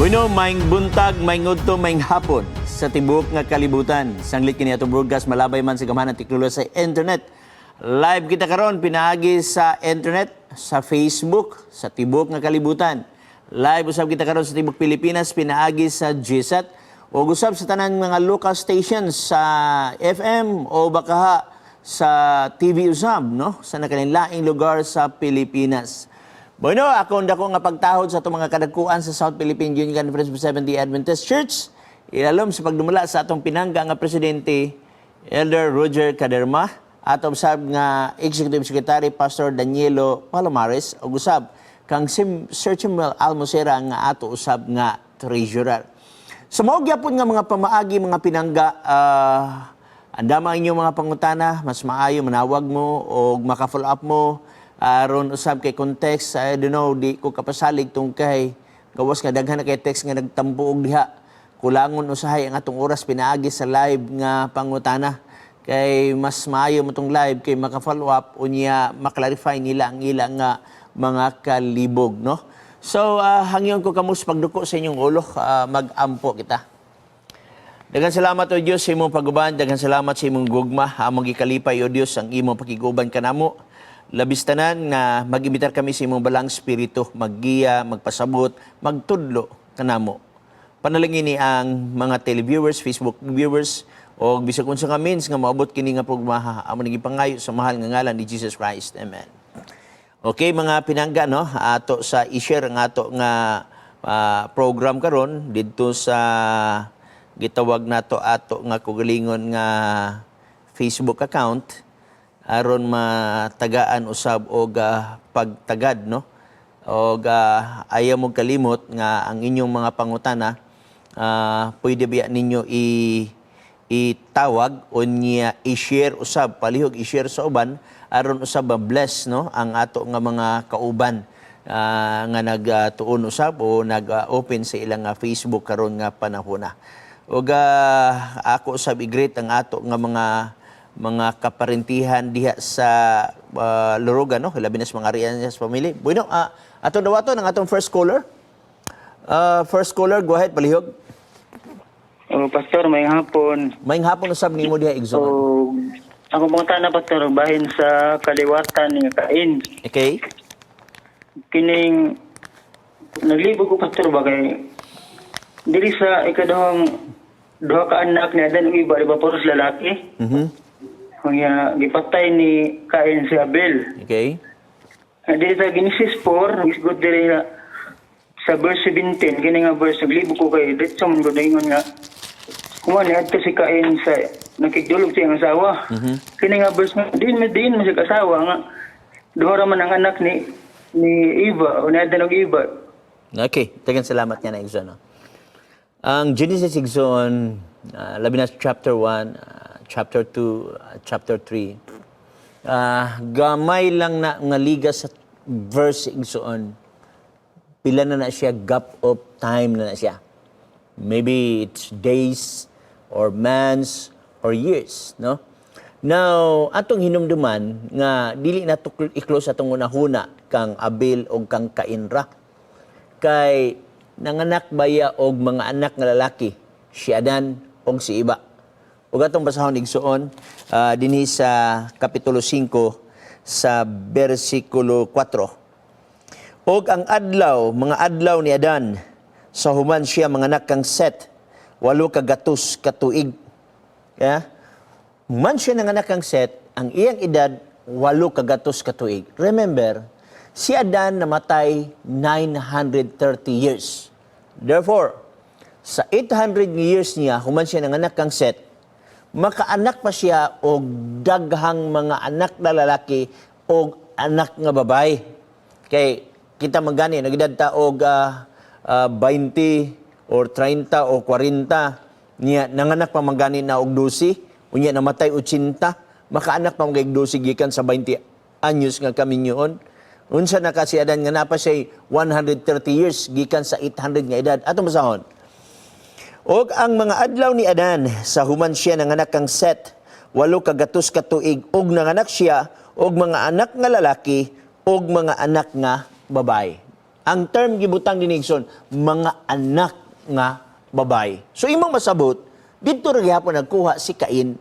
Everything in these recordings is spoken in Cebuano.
Bueno, maayong buntag, maayong udto, maayong hapon sa tibuok nga kalibutan. Sanglit kini atong broadcast malabay man sa gamhanan teknolohiya sa internet. Live kita karon pinaagi sa internet, sa Facebook, sa tibuok nga kalibutan. Live usab kita karon sa tibuok Pilipinas pinaagi sa GSAT o usab sa tanan mga local stations sa FM o baka sa TV usab, no, sa nakalainlaing lugar sa Pilipinas. Bueno, ako ang dako nga pagtahod sa atong mga kadagkuan sa South Philippine Union Conference of Seventh-day Adventist Church. Ilalom sa pagdumala sa atong pinangga nga presidente, Elder Roger Caderma, at usab nga Executive Secretary, Pastor Danielo Palomares, ug usab kang Sir Samuel Almocera nga ato usab nga treasurer. Sa mao gyapon nga mga pamaagi, mga pinangga, andama ang inyong mga pangutana, mas maayo manawag mo o maka-follow up mo aron usab kay context. I don't know, di ko kapasalig tung kay gawas nga daghan na kay text nga nagtampo og diha. Kulangon usahay ang atong oras pinaagi sa live nga pangutana. Kay mas maayo mo tong live kay maka-follow up unya maklarify nila ang ilang nga mga kalibog, no? So, hangyon ko kamo sa pagduko sa inyong ulo, mag-ampo kita. Daghang salamat, O Dios, sa imong paguban, daghang salamat sa imong gugma, among gikalipay, O Dios, ang imong pakiguban kanamo. Labis tanan nga mag-imbitar kami sa imong Balaang Espiritu, maggiya, magpasabot, magtudlo kanamo. Panalangin ni ang mga televiewers, Facebook viewers, o bisag unsa nga means nga maabot kini nga programa, amo ning gipangayo sa mahal nga ngalan ni Jesus Christ. Amen. Okay, mga pinangga, no, ato sa i-share ang ato nga program karon didto sa gitawag nato ato nga kugalingon nga Facebook account aron matagaan usab og pagtagad, no, og ayaw mo kalimot nga ang inyong mga pangutana, pwede biya ninyo itawag o niya i-share usab, palihog i-share sa uban aron usab ma-bless, no, ang ato nga mga kauban nga nagtuon usab o nag-open sa ilang Facebook karon nga panahona. Ug ako usab i-greet ang ato nga mga kaparentihan diha sa Loroga, no, labi na sa mga Arianas family. Bueno, atong dawaton ang atong first caller. First caller, go ahead palihog. Oh, Pastor, maayong hapon. Maayong hapon usab nimo diha, igsoon. So, ako mga na, Pastor, bahin sa kaliwatan ni Cain. Kining naglibog ko, Pastor, ba kay diri sa ikaduhang duha ka anak ni Adan ug Eva, di ba puros lalaki? Kaya gipatay ni Cain si Abel. Diri sa Genesis 4, nagisgot diri na sa verse 17, kini nga verse naglibog ko kay diretso man gud ingon nga kuman ni adto si Cain sa nakigdulog sa iyang asawa. Kini nga verse nga diin man siya asawa nga duha ra man ang anak ni Eva o ni Adan ug Eva. Okay, daghang salamat nga na, igsoon. No? Ang Genesis, igsoon, labi na sa chapter 1, chapter 2, chapter 3. Gamay lang na nga liga sa verse, igsoon. Pila na na siya, gap of time na na siya. Maybe it's days or months or years, no? Now, atong hinumduman nga dili na to i-close atong hunahuna kang Abel o kang Cain ra. Kay nanganak baya og mga anak nga lalaki si Adan og si Iba. Ug atong basahon, igsoon, dinhi sa kapitulo 5 sa bersikulo 4. Og ang adlaw, mga adlaw ni Adan sa human siya manganak kang Set, 800 ka tuig. Yeah? Man siya nanganak kang Set, ang iyang edad 800 ka tuig. Remember, si Adan namatay 930 years. Therefore, sa 800 years niya, human siya nanganak kang Set, makaanak pa siya og daghang mga anak na lalaki og anak nga babae. Kay kita magani nagedad ta og 20 or 30 o 40 niya, nanganak pa magani na og 12, unya namatay 80, makaanak pa mga 12 gikan sa 20 anyos nga kaminyoon. Unsa na kasi Adan nga napa siya 130 years gikan sa 800 nga edad? Atong basahon. Og ang mga adlaw ni Adan sa human siya nanganak kang Set, 800 ka tuig, og nanganak siya og mga anak nga lalaki og mga anak nga babae. Ang term gibutang dinhi, igsoon, mga anak nga babae. So imong masabot, didto ra gihapon nagkuha si Cain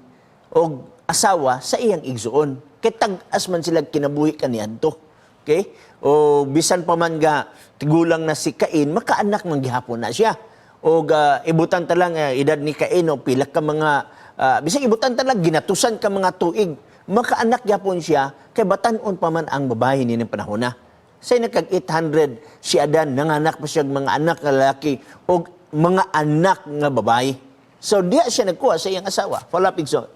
og asawa sa iyang igsoon. Kay tag-as man sila kinabuhi kaniadto. Okay? O bisan pa man ga tigulang na si Cain, makaanak man gihapon na siya. O ibutan ta lang edad ni Cain o pila ka mga bisan ibutan ta lang ginatusan ka mga tuig, makaanak gyapon siya kay batan-on pa man ang babae ni ning panahon na. Say nakag 800 si Adan, nanganak pa siya og mga anak nga lalaki og mga anak nga babae. So diha siya nagkuha sa iyang asawa. Follow up, igsoon.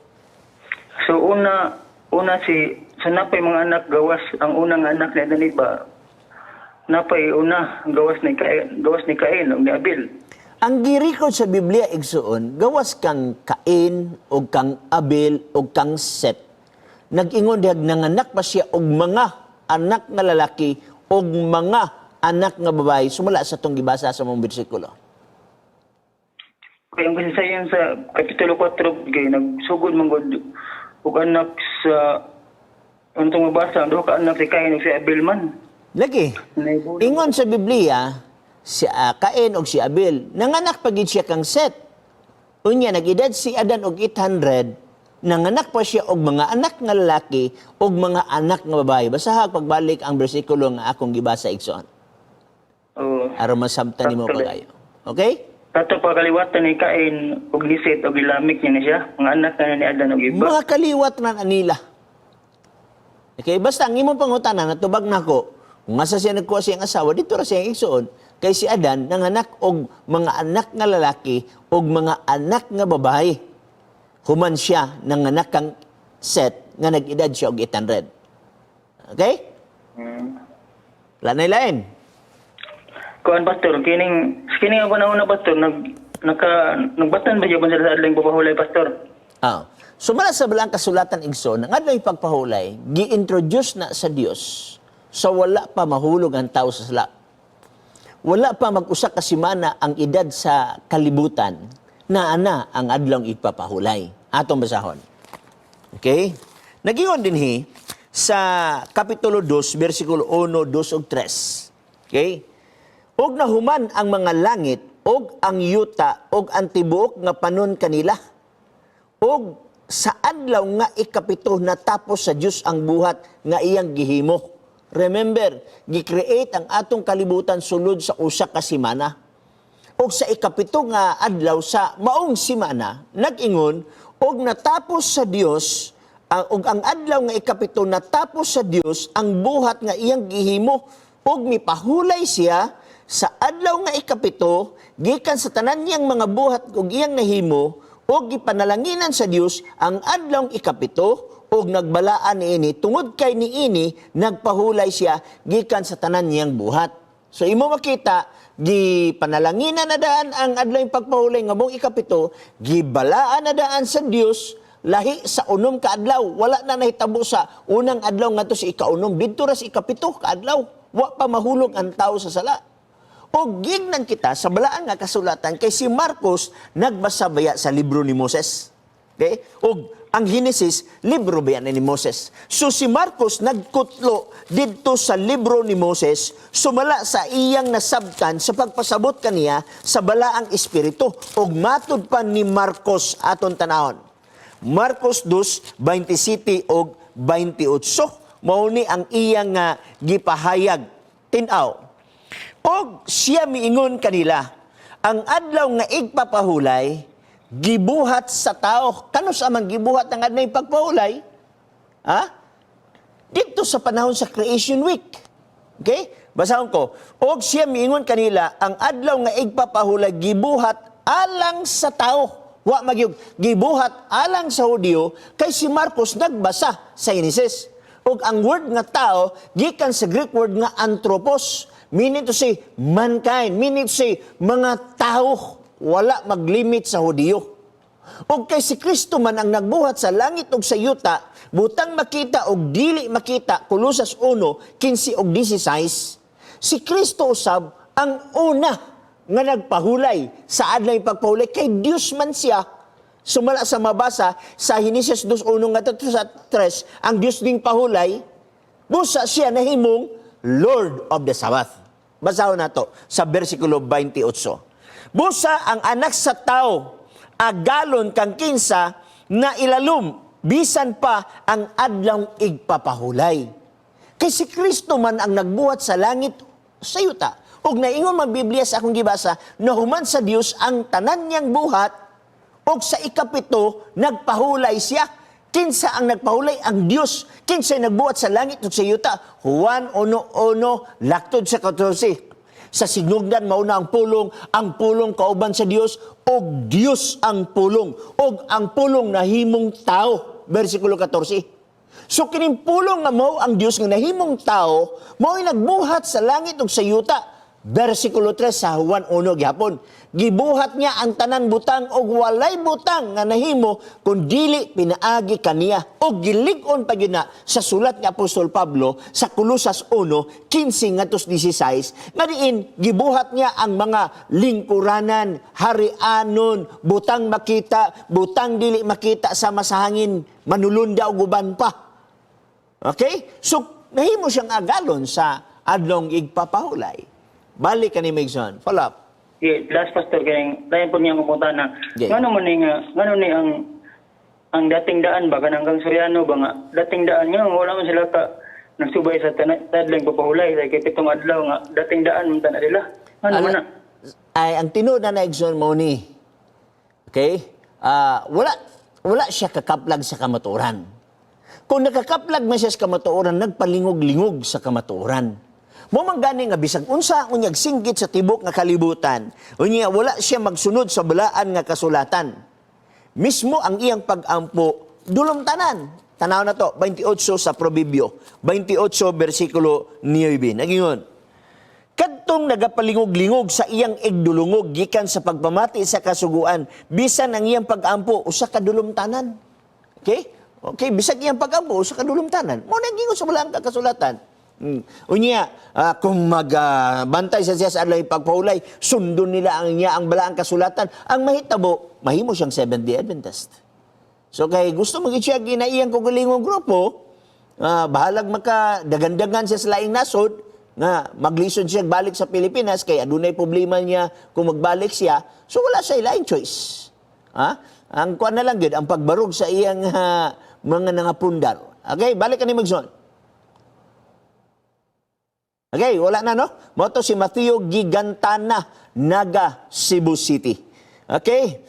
So una una si so napay mga anak gawas ang unang anak ni Adan iba. Napay una gawas ni Cain ug ni Abel. Ang girecord sa Biblia, igsoon, gawas kang Cain o kang Abel o kang Set. Nag-ingon dihag nanganak pa siya og mga anak nga lalaki og mga anak nga babae sumala sa tong gibasa sa mong bersikulo. Kay ang kasaysayan sa Kapitulo 4 kay nagsugod man gud og anak sa untong mabasa ang duha ka anak si Cain ug si Abel man. Lagi. Naibulong. Ingon sa Biblia, si Cain og si Abel, nanganak pa gid siya kang Set. Unya nag-edad si Adan og 800, nanganak pa siya og mga anak nga lalaki og mga anak nga babae. Basaha pagbalik ang bersikulo nga akong gibasa, igsoon. Oh. Aron masabtan nimo pagayo. Okay? Kato pa kaliwatan ni Cain ug ni Set ug gilamik niya na siya, mga anak na ni Adan ug iba. Mga kaliwat na nila. Okay, basta ang imong pangutana natubag nako. Kung asa siya nagkuha sa iyang asawa, dito ra siya iyang igsoon. Kay si Adan nanganak og mga anak nga lalaki og mga anak nga babae. Human siya nanganak kang Set nga nag-edad siya og 800. Okay? Wala na lain. Kuan, pastor, kining kining ang panahon na, pastor, nag naka nagbatan ba siya sila sa adlaw pagpahulay, pastor? Ah. Sumala sa balang kasulatan, igsoon, ang adlaw pagpahulay, gi-introduce na sa Dios sa wala pa mahulog ang tao sa sala. Wala pa mag-usa ka semana ang edad sa kalibutan na ana ang adlong ipapahulay. Atong basahon. Okay? Nagingon dinhi sa Kapitulo 2, versikulo 1, 2 ug 3. Okay? "Ug nahuman ang mga langit ug ang yuta ug ang tibuok nga panon kanila. Ug sa adlaw nga ikapito natapos sa Dios ang buhat nga iyang gihimo." Remember, gi-create ang atong kalibutan sulod sa usa ka semana. Ug sa ikapito nga adlaw sa maong semana, nag-ingon, og natapos sa Dios ang ug ang adlaw nga ikapito natapos sa Dios ang buhat nga iyang gihimo ug mipahulay siya sa adlaw nga ikapito gikan sa tanan niyang mga buhat ug iyang nahimo ug gipanalanginan sa Dios ang adlaw ikapito ug nagbalaan niini tungod kay niini nagpahulay siya gikan sa tanan niyang buhat. So imo makita, gipanalanginan na daan ang adlaw pagpahulay nga mong ikapito, gibalaan na daan sa Dios lahi sa unom ka adlaw. Wala na nahitabo sa unang adlaw ngadto sa ikaunom, didto ra sa ikapito ka adlaw. Wa pa mahulog ang tao sa sala. O gignan kita sa balaan nga kasulatan kay si Marcos nagbasa baya sa libro ni Moses. Okay? Og ang Genesis, libro baya na ni Moses. So si Marcos nagkutlo didto sa libro ni Moses, sumala sa iyang nasabtan sa pagpasabot kaniya sa balaang espiritu. Og matud pa ni Marcos, aton tanahon. Marcos 2, 27 og 28. Mao ni ang iyang nga gipahayag. Tinaw. "Og siya miingon kanila, ang adlaw nga igpapahulay, gibuhat sa tao." Kanus amang gibuhat ang adlaw pagpahulay? Ha? Dito sa panahon sa Creation Week. Okay? Basahon ko. "Og siya miingon kanila, ang adlaw nga igpapahulay gibuhat alang sa tao." Wa magyug gibuhat alang sa Hudiyo kay si Marcos nagbasa sa Genesis. Og ang word nga tao gikan sa Greek word nga anthropos, meaning to say mankind, meaning to say mga tao, wala maglimit sa Hudiyo. Og kay si Kristo man ang nagbuhat sa langit ug sa yuta, butang makita og dili makita, Kolosas 1:15 ug 16, si Kristo usab ang una nga nagpahulay sa adlaw pagpahulay kay Dios man siya. Sumala sa mabasa sa Henesis 2:1 ngadto sa 3, ang Dios ding pahulay, busa siya nahimong Lord of the Sabbath. Basahon nato sa versikulo 28. Busa ang Anak sa Tao agalon kang kinsa na ilalom bisan pa ang adlaw igpapahulay. Kay si Kristo man ang nagbuhat sa langit, sa yuta. Ug naingon man Biblia sa akong gibasa, nahuman sa Dios ang tanan niyang buhat ug sa ikapito nagpahulay siya. Kinsa ang nagpahulay? Ang Dios. Kinsa nagbuhat sa langit ug sa yuta? Juan 1:1 laktod sa 14. Sa sinugdan mao na ang Pulong kauban sa Dios ug Dios ang Pulong, ug ang Pulong nahimong tao. Versikulo 14. So kining Pulong nga mao ang Dios nga nahimong tao, mao'y nagbuhat sa langit ug sa yuta. Versikulo 3 sa Juan 1 gihapon. Gibuhat niya ang tanan butang ug walay butang nga nahimo kun dili pinaagi kaniya. Ug gilig-on pa gyud na sa sulat ni Apostol Pablo sa Kolosas 1:15 ngadto 16 nga diin gibuhat niya ang mga lingkuranan, harianon, butang makita, butang dili makita, sama sa hangin, manulunda ug uban pa. Okay? So, nahimo siyang agalon sa adlong igpapahulay. Balik ka ni Migson. Follow up. Yeah, last, Pastor, kay lain po niya pangutana. Ngano man ni nga ngano ni ang dating daan ba, kanang kang Suryano ba nga dating daan nga wala man sila ka nagsubay sa tadlang papahulay kay 7 adlaw nga dating daan man tanan nila. Ngano man na? Ay, ang tinuod na Igsoon mo ni. Okay? Ah, wala wala siya kakaplag sa kamatuoran. Kung nakakaplag man siya sa kamatuoran, nagpalingog-lingog sa kamatuoran. Mo man gani nga bisag unsa ang unyag singgit sa tibok nga kalibutan, unya wala siya magsunod sa balaan nga kasulatan. Mismo ang iyang pag-ampo, dulong tanan. Tanaw na to, 28 sa Probibyo, 28 versikulo 9. Nagingon, "Kadtong nagapalingog-lingog sa iyang igdulungog gikan sa pagpamati sa kasuguan, bisan ang iyang pag-ampo usa ka dulumtanan." Okay? Okay, bisag iyang pag-ampo usa ka dulumtanan. Mo nang gingon sa balaang kasulatan. Unya, kung magbantay sa siya sa adlaw pagpahulay, sundon nila ang niya ang balaang kasulatan. Ang mahitabo, mahimo siyang Seventh-day Adventist. So kay gusto mo siya ginaiyang kaugalingong grupo, bahalag maka dagandagan siya sa laing nasod nga maglisod siya balik sa Pilipinas kay adunay problema niya kung magbalik siya. So wala siya laing choice. Ha? Ang kuan na lang gyud ang pagbarog sa iyang mga nangapundar. Okay, balik ka ni Magson. Okay, wala na, no? Mo to si Mateo Gigantana, Naga, Cebu City. Okay?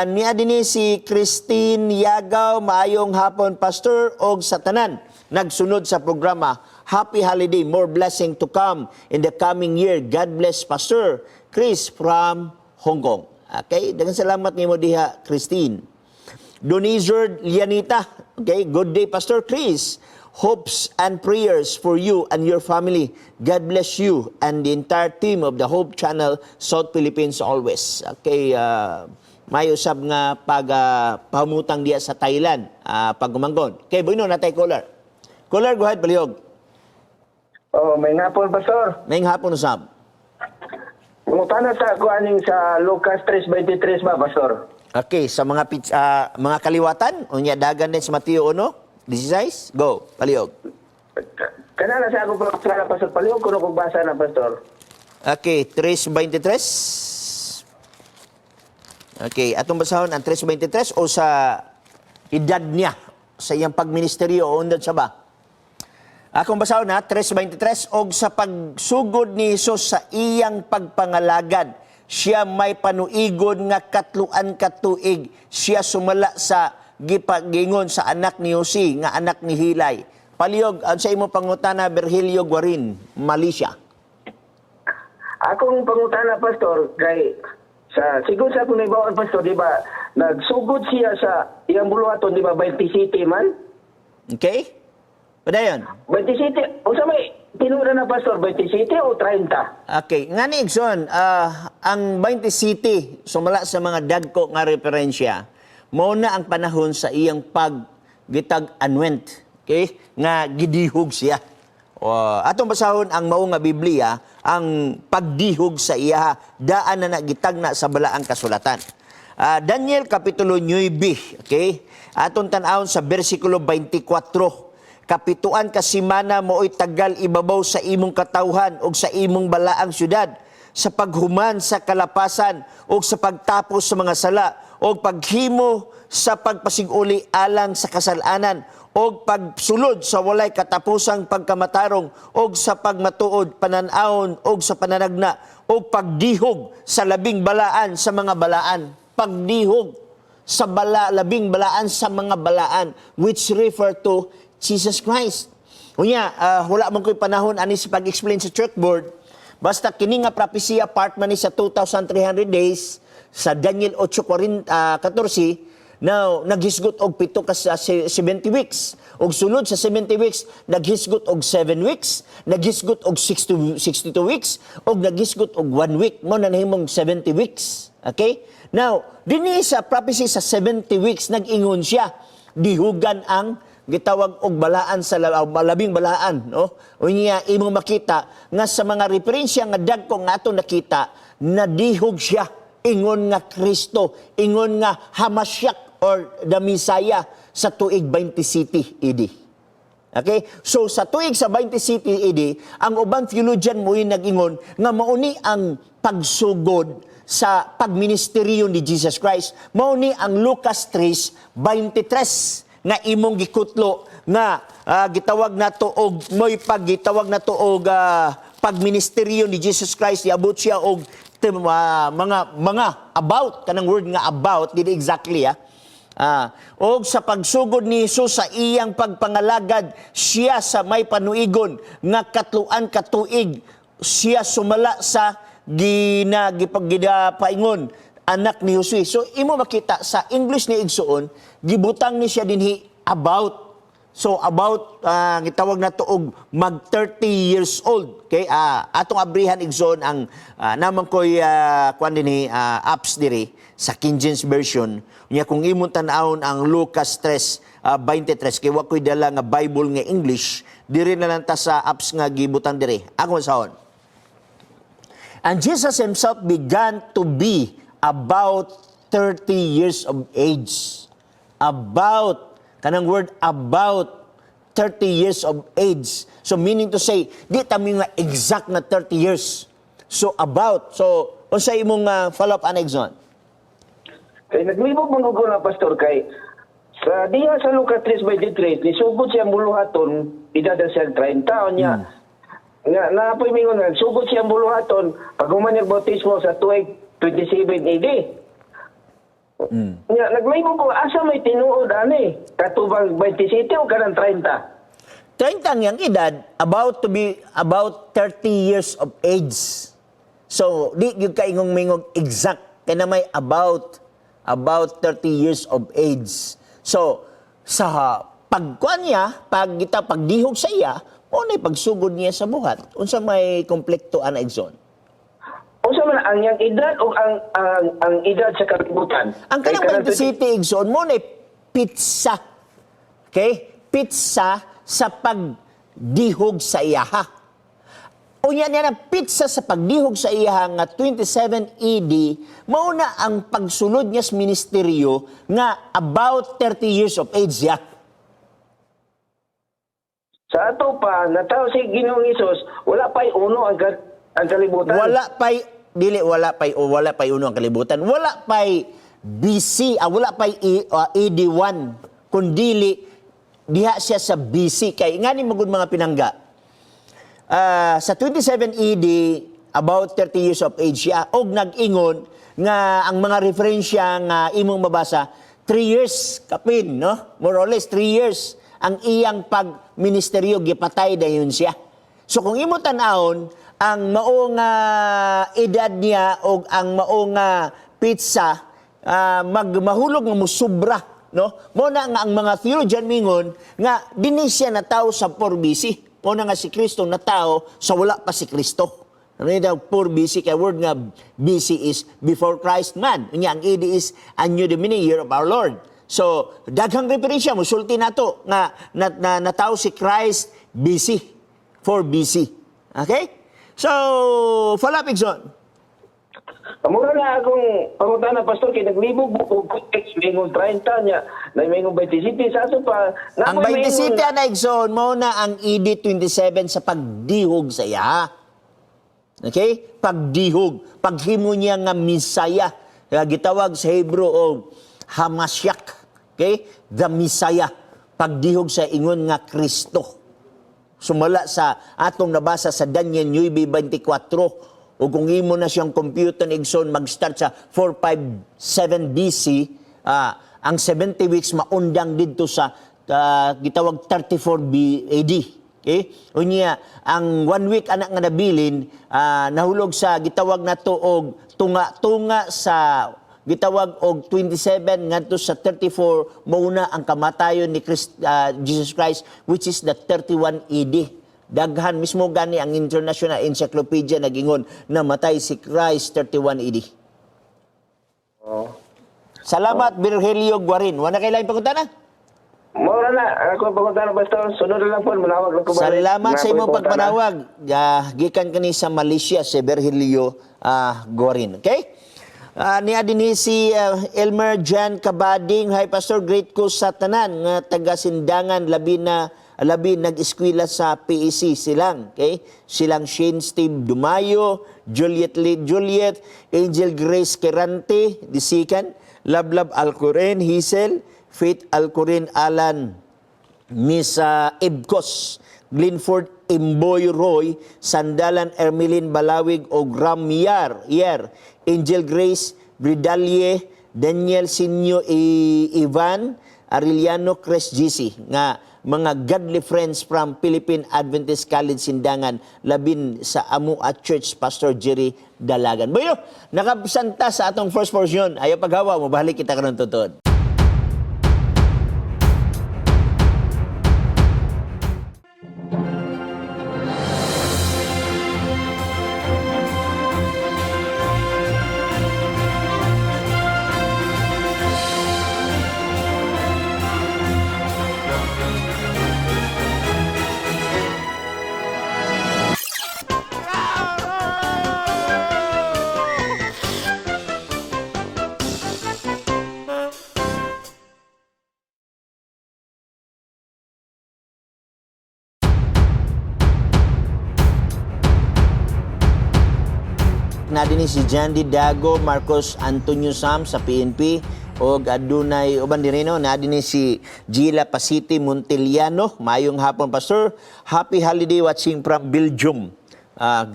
Niya din ni si Christine Yagaw, "Maayong hapon, Pastor og sa tanan nagsunod sa programa. Happy holiday, more blessing to come in the coming year. God bless Pastor Chris from Hong Kong." Okay, daghang salamat nimo diha, Christine. Donizard Lianita. Okay, "Good day, Pastor Chris. Hopes and prayers for you and your family. God bless you and the entire team of the Hope Channel South Philippines always." Okay, mayo sab nga pag pamutang diya sa Thailand, pagumanggon. Okay, bueno, natay caller. Caller, go ahead, palihog. Oh, maayong hapon, Pastor. Maayong hapon usab. Pangutana sa ako aning sa Lucas 3:23 ba, Pastor? Okay, sa mga kaliwatan, unya dagan din sa Mateo 1:16. Go, palihog. Kana na sa ako pangutana, Pastor. Palihog kuno kog basa na, Pastor. Okay, 3:23. Okay, atong basahon ang 3:23 o sa edad niya sa iyang pagministeryo o undad sa ba? Akong basahon na 3:23, "Og sa pagsugod ni Hesus sa iyang pagpangalagad, siya may panuigon nga 3 ka tuig. Siya sumala sa gipagingon sa anak ni Jose nga anak ni Hilay." Palihog, ang sa imo pangutana, Virgilio Guarin, Malaysia. Akong pangutana, Pastor, kay sa sigon sa akong nahibaw-an, Pastor, di ba, nagsugod siya sa iyang buluhaton, di ba, 27 man? Okay? Padayon. 27, unsa may tinuod na, Pastor, 27 o 30? Okay, nga ni Igsoon, ang 27 sumala sa mga dagko nga referensya, mao na ang panahon sa iyang pag gitag unguent, okay? Nga gidihog siya. O, atong basahon ang mao nga Biblia, ang pagdihog sa iya, daan na nagitagna sa balaang kasulatan. Daniel Kapitulo 9, okay? Atong tan-awon sa versikulo 24. Kapituan ka simana mooy tagal ibabaw sa imong katawhan ug sa imong balaang syudad sa paghuman sa kalapasan ug sa pagtapos sa mga sala ug paghimo sa pagpasiguli alang sa kasalanan ug pagsulod sa walay katapusang pagkamatarong ug sa pagmatuod panan-awon ug sa pananagna ug pagdihog sa labing balaan sa mga balaan." Pagdihog sa labing balaan sa mga balaan, which refer to Jesus Christ. Unya, wala man ko'y panahon ani sa pag-explain sa churchboard. Basta kini nga propesya part man ni sa 2,300 days sa Daniel 8:14. Now, naghisgot og 7 ka sa 70 weeks. Og sulod sa 70 weeks, naghisgot og 7 weeks, naghisgot og 60, 62 weeks, og naghisgot og 1 week. Mao na nahimong 70 weeks. Okay? Now, dinhi sa prophecy sa 70 weeks, nag-ingon siya, dihugan ang gitawag og balaan sa labing balaan, no? Unya imong makita nga sa mga referensya nga dagko nga ato nakita, nadihog siya ingon nga Kristo, ingon nga Hamashiach or the Messiah sa tuig 27 AD. Okay? So sa tuig sa 27 AD, ang ubang theologian mo nag-ingon nga mauni ang pagsugod sa pagministeryo ni Jesus Christ. Mao ni ang Lucas 3:23 nga imong gikutlo nga gitawag nato og mo'y paggitawag nato og pagministeryo ni Jesus Christ. Iabot siya og mga about, kanang word nga about, dili exactly. Og sa pagsugod ni Jesus sa iyang pagpangalagad siya sa may panuigon nga 3 ka tuig siya sumala sa gina paingon anak ni Jose. So imo makita sa English ni igsuon, gibutang ni siya dinhi about. So about gitawag nato og mag 30 years old. Okay? Atong abrihan, igsoon, ang naman koy kuan dinhi apps diri sa King James Version. Nya kung imong tan-awon ang Lucas 3 23 kay wa koy dala nga Bible nga English, diri na lang ta sa apps nga gibutang diri. Ako sahon. "And Jesus himself began to be about 30 years of age." About, kanang word about 30 years of age. So meaning to say, di ta nga exact na 30 years. So about. So, unsa imong follow-up, Anexon? Kay naglibog man ko na, pastor, kay sa diha sa Lucas 3:23 nisugod siya buluhaton edad na siya 30. Unya nga naapoy mingon nga sugod siya buluhaton pag human niya bautismo sa tuig 27 AD. Nga naglibog ko, asa may tinuod ani, katubang 27 o kanang 30? 30 ang iyang edad, about to be about 30 years of age. So, di gyud ka ingong mingog exact kay na may about 30 years of age. So, sa pagkuan niya, pag kita pagdihog sa iya, mao na pagsugod niya sa buhat. Unsa may komplekto ana, igsoon? Unsa man ang iyang edad o ang edad sa kalibutan? Ang Kay kanang 27, igsoon, mao na petsa. Okay? Petsa sa pagdihog sa iyaha. Unya niya na petsa sa pagdihog sa iyaha nga 27 AD, mao na ang pagsulod niya sa ministeryo nga about 30 years of age siya. Sa ato pa, natawo si Ginoong Hesus, wala pa'y uno ang kalibutan. Wala pa'y dili wala pa'y uno ang kalibutan. Wala pa'y BC, wala pa'y AD 1 kun dili diha siya sa BC kay ngani magud, mga pinangga. Sa 27 AD, about 30 years of age siya og nag-ingon nga ang mga referensya nga imong mabasa, 3 years kapin, no? More or less 3 years ang iyang pagministeryo, gipatay dayon siya. So kung imo tan-awon ang mao nga edad niya og ang mao nga petsa, magmahulog nga musubra, no? Mo na nga ang mga theologian mingon nga dinhi siya natawo sa 4 BC. Mo na nga si Kristo natawo sa wala pa si Kristo. Ano daw 4 BC? Kay word nga BC is before Christ man. Unya ang AD is Anno Domini, year of our Lord. So daghang referensya musulti nato nga na natawo si Christ BC, 4 BC. Okay? So follow up, igsoon. Mura na akong pangutana, pastor, kay naglibog mo kung context mingon 30 niya, na mingon 27 sa ato pa. Ang Napoy 27 mingon- na, igsoon, mo na ang AD 27 sa pagdihog sa iya. Okay? Pagdihog, paghimo niya nga Misaya. Kaya gitawag sa Hebrew og Hamasyak. Okay? The Messiah. Pagdihog sa ingon nga Kristo. Sumala sa atong nabasa sa Daniel 9:24, o kung imo na siyang computer, igsoon, mag-start sa 457 BC, ang 70 weeks maundang didto sa gitawag 34 B AD. Okay? Unya, ang one week anak nga nabilin, nahulog sa gitawag nato og tunga-tunga sa gitawag og 27 ngadto sa 34, mauna ang kamatayon ni Christ, Jesus Christ, which is the 31 AD. Daghan mismo gani ang International Encyclopedia nagingon namatay si Christ 31 AD. Salamat, Virgilio Guarin. Wala kay laing pangutana? Mura na ako pangutana, pastor. Sunod na lang po, manawag lang ko balik. Salamat sa Napoy imong pangutana. pagpanawag. Gikan kani sa Malaysia si Virgilio Guarin. Okay? Niya din si Elmer Jan Cabading. Hi, Pastor, great ko sa tanan nga taga Sindangan, labi na labi nag-eskwela sa PEC silang. Okay? Silang Shane Steve Dumayo, Juliet Lee Juliet, Angel Grace Kerante, Disikan, Lablab Alcoren, Hazel, Faith Alcoren, Alan, Misa Ibkos, Glenford Imboy Roy, Sandalan Ermelin Balawig o Gramiar, Yer, Angel Grace Bridalye, Daniel Sinyo Ivan, Arellano Cres GC, nga mga godly friends from Philippine Adventist College Sindangan, labin sa Amua Church, Pastor Jerry Dalagan. Bueno, nakabsanta sa atong first portion. Ayaw paghawa, mabalik kita karon tutod. Na din si Jandy Dago, Marcos Antonio Sam sa PNP og adunay uban diri, no, na din si Gila Pasiti Montiliano. Mayong hapon, Pastor. Happy holiday, watching from Belgium.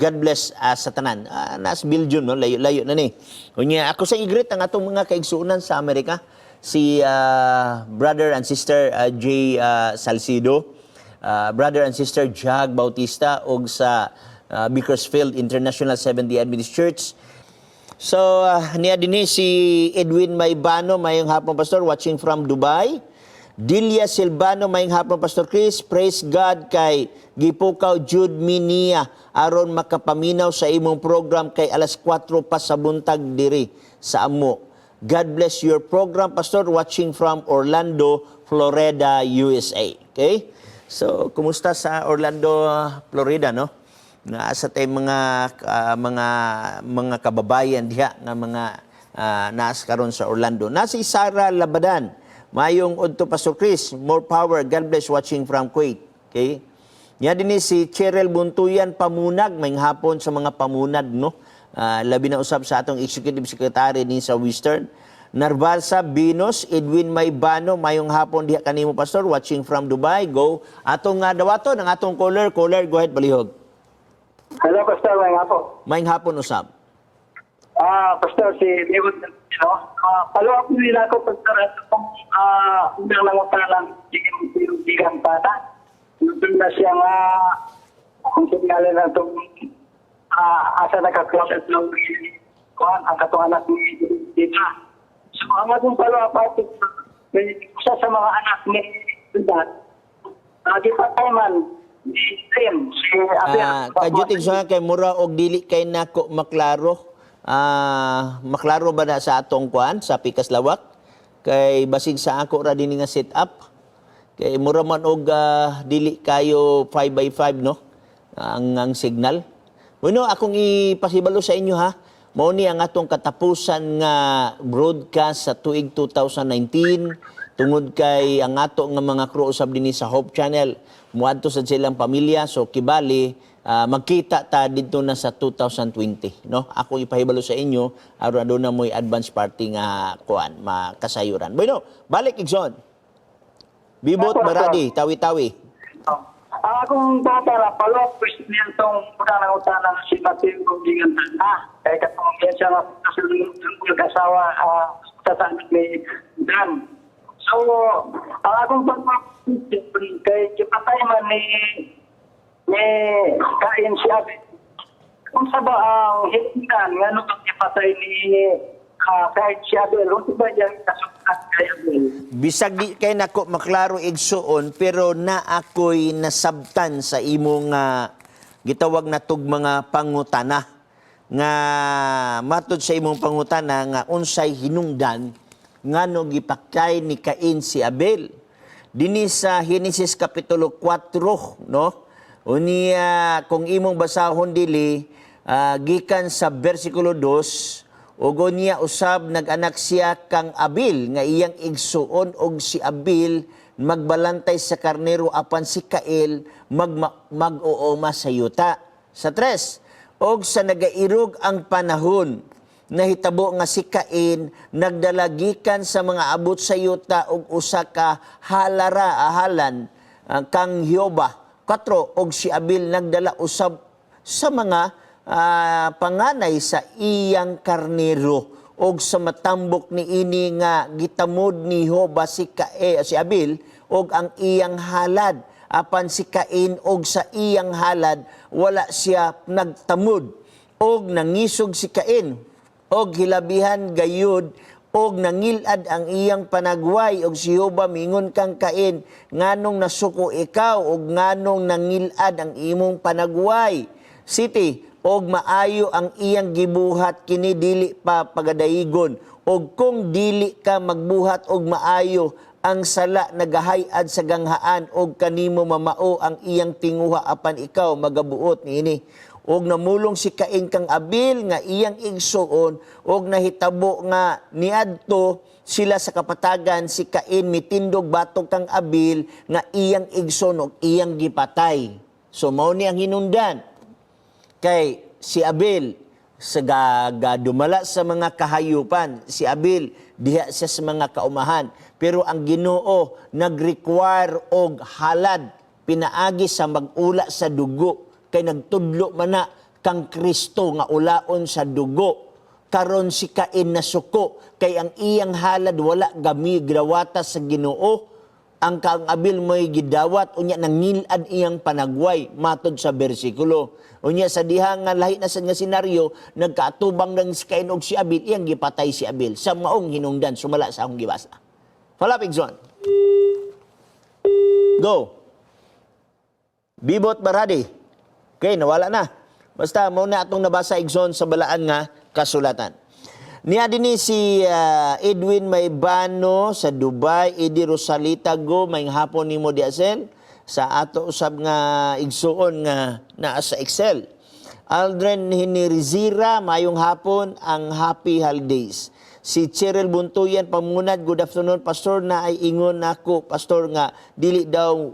God bless sa tanan. Nas Belgium, no, layo-layo na ni. Unya ako sa i-greet ang atong mga kaigsuonan sa Amerika, si brother and sister Jay Salcido, brother and sister Jag Bautista og sa Bakersfield International Seventh-day Adventist Church. So, niya din si Edwin Maybano, mayong hapon, Pastor, watching from Dubai. Delia Silvano, mayong hapon, Pastor Chris. Praise God kay gipukaw jud mi niya aron makapaminaw sa imong program kay alas 4 pa sa buntag diri sa amo. God bless your program, Pastor, watching from Orlando, Florida, USA. Okay? So, kumusta sa Orlando, Florida, no? Naa sa tay mga kababayan diha nga mga naas karon sa Orlando. Na si Sara Labadan. Mayong udto, Pastor Chris, more power. God bless, watching from Kuwait. Okay? Nya din ni si Cheryl Buntuyan Pamunag, may hapon sa mga pamunag, no. Labi na usab sa atong executive secretary ni sa Western. Narvalsa Binos, Edwin Maybano, mayong hapon diha kanimo, Pastor, watching from Dubai. Go. Atong nga dawaton ang atong caller, caller, go ahead palihog. Hello, Pastor. May nga po. Mayong hapon usab. Pastor, si David, no? Follow up nila ako, Pastor, at itong unang nangutanang gigan bata. Nandun na siya nga, kung sinala na itong asa nagka-cross at lang kuhan, ang katong anak ni Dita. So, ang atong follow up ato, may isa sa mga anak ni Dita, gipatay man ni Tim, si Aber. Kajuting sa kay mura og dili kay nako maklaro. Maklaro ba na sa atong kuan sa Pikas Lawak? Kay basig sa ako ra dinhi nga set up. Kay mura man og dili kayo 5 by 5, no? Ang signal. Bueno, akong ipasibalo sa inyo ha. Mao ni ang atong katapusan nga broadcast sa tuig 2019 tungod kay ang ato nga mga crew usab dinhi sa Hope Channel muadto sa silang pamilya, so kibali magkita ta didto na sa 2020, no? Ako ipahibalo sa inyo aron aduna mo'y advance party nga kuan makasayuran. Bueno, balik, Igsoon. Bibot Ako, Baradi, Tawi-Tawi. Oh. Ang akong bata na follow up question niya itong unang nangutana si Mateo kung gigantana. Kaya katong yan siya nga kasawa sa anak ni Dan. So, ang akong pag kay kipatay man ni Cain si Abel. Kung sa ba ang hinungdan nga nung ipatay ni Cain si Abel, kung ba yan kasukat kay Abel? Bisag di kay nako maklaro, igsuon, pero na ako'y nasabtan sa imong gitawag na tug mga pangutana nga matud sa imong pangutana nga unsay hinungdan ngano gipatay ni Cain si Abel. Dinhi sa Genesis kapitulo 4, no? Unya kung imong basahon dili gikan sa bersikulo 2, ug unya usab nag-anak siya kang Abil nga iyang igsuon, og si Abil magbalantay sa karnero apan si Cain mag-uoma sa yuta. Sa 3, og sa nagairog ang panahon, nahitabo nga si Cain nagdala gikan sa mga abot sa yuta og usa ka halara ahalan kang Jehova. 4, og si Abil nagdala usab sa mga panganay sa iyang karnero, og sa matambok ni ini nga gitamod ni Jehova si Abil og ang iyang halad, apan si Cain og sa iyang halad wala siya nagtamod. Og nangisog si Cain og hilabihan gayud og nangilad ang iyang panagway. Og si Jehova mingon kang Cain, "Nganong nasuko ikaw og nganong nangilad ang imong panagway?" 7, og maayo ang iyang gibuhat kini dili pa pagadaigon, og kung dili ka magbuhat og maayo, ang sala nagahayad sa ganghaan og kanimo mamao ang iyang tinguha, apan ikaw magabuot niini. Og namulong si Cain kang Abil nga iyang igsuon, og nahitabo nga niadto sila sa kapatagan, si Cain mitindog batok kang Abil nga iyang igsoon og iyang gipatay. So mao ni ang hinungdan kay si Abel sa dumala sa mga kahayupan, si Abel diha siya sa mga kaumahan, pero ang Ginoo nag-require og halad pinaagi sa mag-ula sa dugo kay nagtudlo man na kang Kristo nga ulaon sa dugo. Karon si Cain nasuko kay ang iyang halad wala gami grawata sa Ginoo. Ang kang Abil mo'y gidawat. Unya nangilad iyang panagway matod sa bersikulo. Unya sa diha nga lahi na sa nga senaryo, nagkaatubang lang si Cain og si Abil, iyang gipatay si Abil sa maong hinungdan sumala sa akong gibasa. Follow up, Igsoon. Go. Bibot Baradi. Okay, nawala na. Basta mao na atong nabasa, Igsoon, sa balaan nga kasulatan. Niya din ni si Edwin Maybano sa Dubai, Eddie Rosalita Go, may hapon nimo di Asel sa ato usab nga igsuon nga naa sa Excel. Aldrin Hinirizira, mayong hapon, ang happy holidays. Si Cheryl Buntuyan Pamunad, good afternoon, Pastor, na ay ingon nako, Pastor, nga dili daw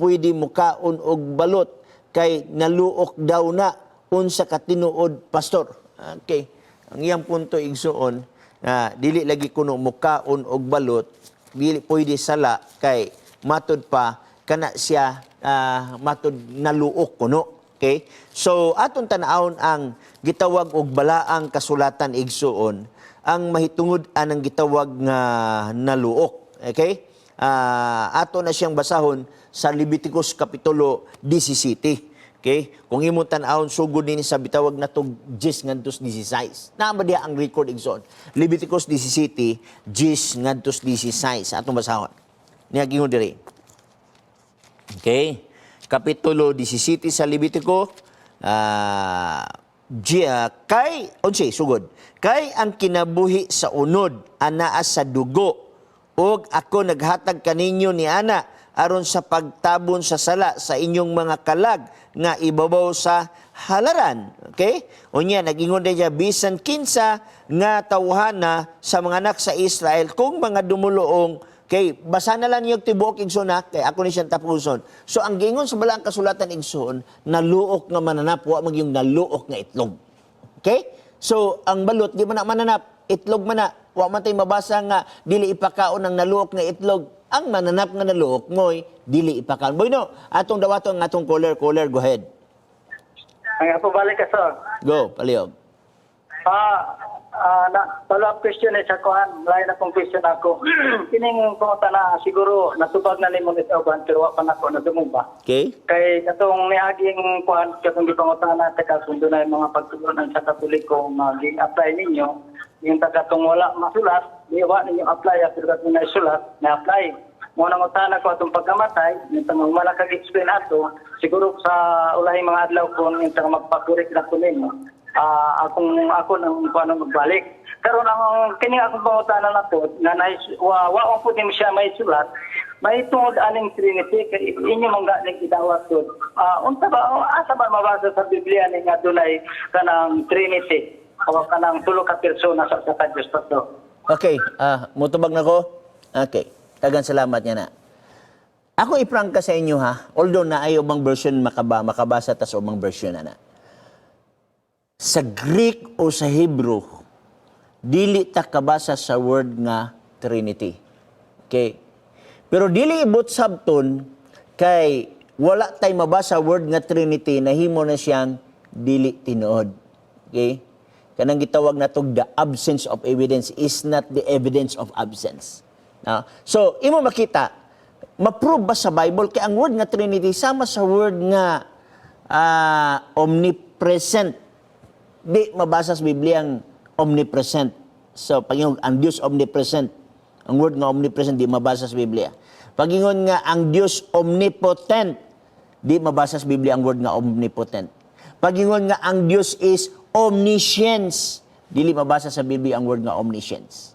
pwede mukaon og balot kay naluok daw na. Unsa ka tinuod, Pastor? Okay. Ang iyang punto, igsuon, na dili lagi kuno mukaon og balot, dili pwede sala kay matud pa kana siya matud naluok kuno. Okay? So aton tan-awon ang gitawag og balaang kasulatan, igsuon, ang mahitungod anang gitawag nga naluok. Okay? Ato na siyang basahon sa Leviticus kapitulo 17. Okay? Kung imong tan-awon sugod nini sa bitawag na tog 10 ngadto 16. Naa ba diha ang record, igsoon? Leviticus 17, 10 ngadto 16. Atong basahon. Niya gingon diri. Okay? Kapitulo 17 sa Levitico, kay 11 sugod. "Kay ang kinabuhi sa unod anaa sa dugo ug ako naghatag kaninyo ni ana. aron sa pagtabon sa sala sa inyong mga kalag nga ibabaw sa halaran. Okay? Unya, nag-ingon din siya, bisan kinsa nga tawhana sa mga anak sa Israel kung mga dumuluong. Okay, basa na lang yung tibuok, igsoon, ha, kay ako ni siyang tapuson. So ang giingon sa balaang kasulatan, igsoon, naluok nga mananap, wa mag yung naluok nga itlog. Okay? So ang balot di man na mananap, itlog man na. Wa man tay mabasa nga dili ipakaon ang naluok nga itlog. Ang mananap nga naluok moy dili ipakaon. Boy no, atong dawaton ang atong caller, caller, go ahead. Ang ako balik ka, sir. Go, palihog. Na, follow-up question eh sa kuhan. Lain na kong question ako. Kining kumuta na siguro natubag na nimo ni Tauban pero wa pa nako nadungog ba? Okay? Kay katong niaging kuhan katong gipangutana ta kung dunay mga pagtulunan sa Katoliko nga gi-apply ninyo, yung taga katong wala masulat, di wa ninyo apply pero katong naisulat, na-apply. Mo nang utana ko atong pagkamatay, yung tang wala kag explain ato, siguro sa ulahing mga adlaw kung yung tang magpakurik na ko ninyo, akong ako nang kuan magbalik. Karon ang kini akong pangutana na po nga nais wa wa po din siya may sulat, may tungod aning Trinity kay inyo mong galing gidawat ko. Unsa ba o asa ba mabasa sa Biblia ni nga dunay kanang Trinity o kanang tulo ka persona sa usa ka Dios, Pastor? Okay, mutubag na ko. Okay. Tagan salamat niya na. Ako iprangka sa inyo ha, although na ay ubang version makabasa tas ubang version na na. Sa Greek o sa Hebrew, dili ta kabasa sa word nga Trinity. Okay? Pero dili ibot sabton kay wala tay mabasa word nga Trinity, nahimo na siyang dili tinuod. Okay? Kanang gitawag natog the absence of evidence is not the evidence of absence. No? So, imo makita, ma-prove ba sa Bible kay ang word nga Trinity sama sa word nga omnipresent? Di mabasa sa Biblia ang omnipresent. So, pag-ingon, ang Diyos omnipresent. Ang word nga omnipresent, di mabasa sa Biblia. Pag-ingon nga ang Diyos omnipotent, di mabasa sa Biblia ang word nga omnipotent. Pag-ingon nga ang Diyos is omniscience, dili mabasa sa Biblia ang word nga omniscience.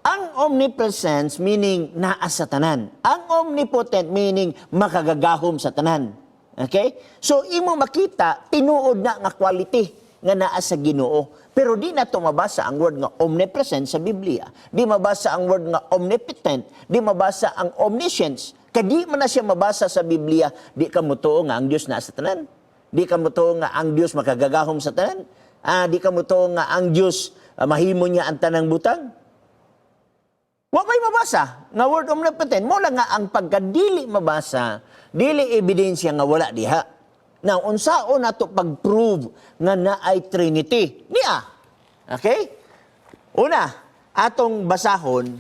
Ang omnipresence meaning naa sa tanan. Ang omnipotent meaning makagagahom sa tanan. Okay? So imo makita tinuod na nga quality nga naa sa Ginoo. Pero di na to mabasa ang word nga omnipresent sa Biblia. Di mabasa ang word nga omnipotent, di mabasa ang omniscience. Kadi man na siya mabasa sa Biblia, di ka motuo nga ang Dios naa sa tanan. Di ka motuo nga ang Dios makagagahom sa tanan. Di ka motuo nga ang Dios mahimo niya ang tanang butang. Wa may mabasa nga word omnipotent. Mo lang nga ang pagkadili mabasa, dili ebidensya nga wala diha. Now, unsaon nato pag-prove nga naay Trinity? Niya. Okay? Una, atong basahon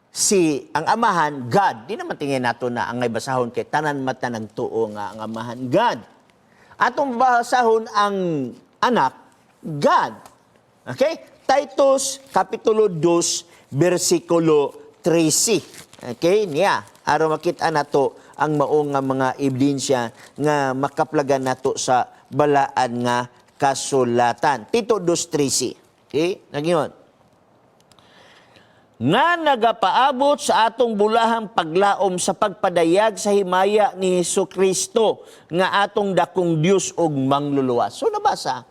si ang Amahan God. Di naman tingin nato na ang ngay basahon kay tanan mata nagtuo nga ang Amahan God. Atong basahon ang Anak God. Okay? Titus Kapitulo 2 versikulo 13. Okay, niya. Aron makita nato ang mao nga mga ebidensya nga makaplagan nato sa balaan nga kasulatan. Tito 2:13. Okay? Nagyon nga nagapaabot sa atong bulahang paglaom sa pagpadayag sa himaya ni Hesus Kristo nga atong dakong Dios ug mangluluwas. So nabasa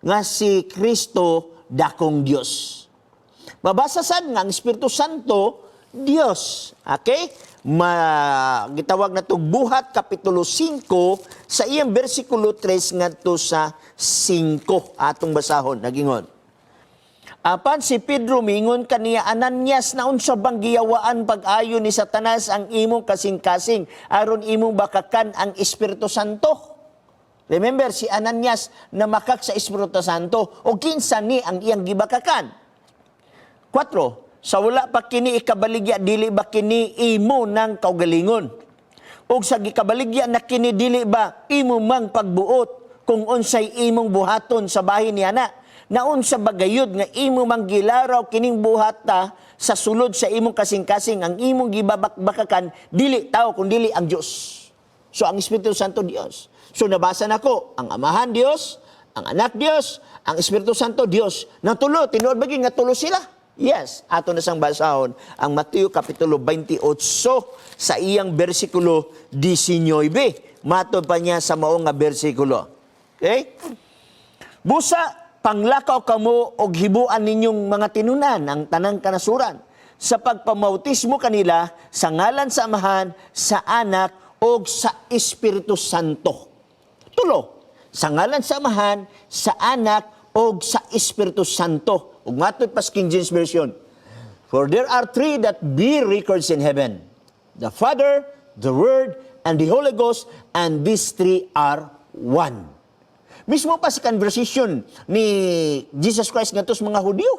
nga si Kristo dakong Dios. Mabasa sad nga ang Espiritu Santo Dios. Okay? Gitawag na Buhat Kapitulo 5 sa iyang bersikulo 3 ngadto sa 5 atong basahon nagingon. Apan si Pedro mingon kaniya, "Ananias, naunsa bang giyawaan pag-ayo ni Satanas ang imong kasing-kasing aron imong bakakan ang Espiritu Santo?" Remember, si Ananias namakak sa Espiritu Santo o kinsa ni ang iyang gibakakan? 4. Sa wala pa kini ikabaligya, dili ba kini imo ng kaugalingon? Og sa gikabaligya na kini, dili ba imo mang pagbuot kung unsay imong buhaton sa bahin niya na? Naunsa ba gayud nga imo mang gilaraw kining buhata sa sulod sa imong kasing-kasing? Ang imong gibabakbakakan dili tao kun dili ang Dios. So ang Espiritu Santo Dios. So nabasa nako ang Amahan Dios, ang Anak Dios, ang Espiritu Santo Dios. Natulo, tinuod ba gyud nga tulo sila? Yes, ato na sang basahon ang Mateo Kapitulo 28 sa iyang bersikulo 19. Matod pa niya sa mao nga bersikulo. Okay? Busa, panglakaw kamo og hibuan ninyong mga tinunan ang tanang kanasuran sa pagpamautismo kanila sa ngalan sa Amahan, sa Anak, og sa Espiritu Santo. Tulo, sa ngalan sa Amahan, sa Anak, og sa Espiritu Santo. Ug matod pa sa King James Version, "For there are three that bear records in heaven, the Father, the Word, and the Holy Ghost, and these three are one." Mismo pa sa conversation ni Jesus Christ ngadto sa mga Hudyo,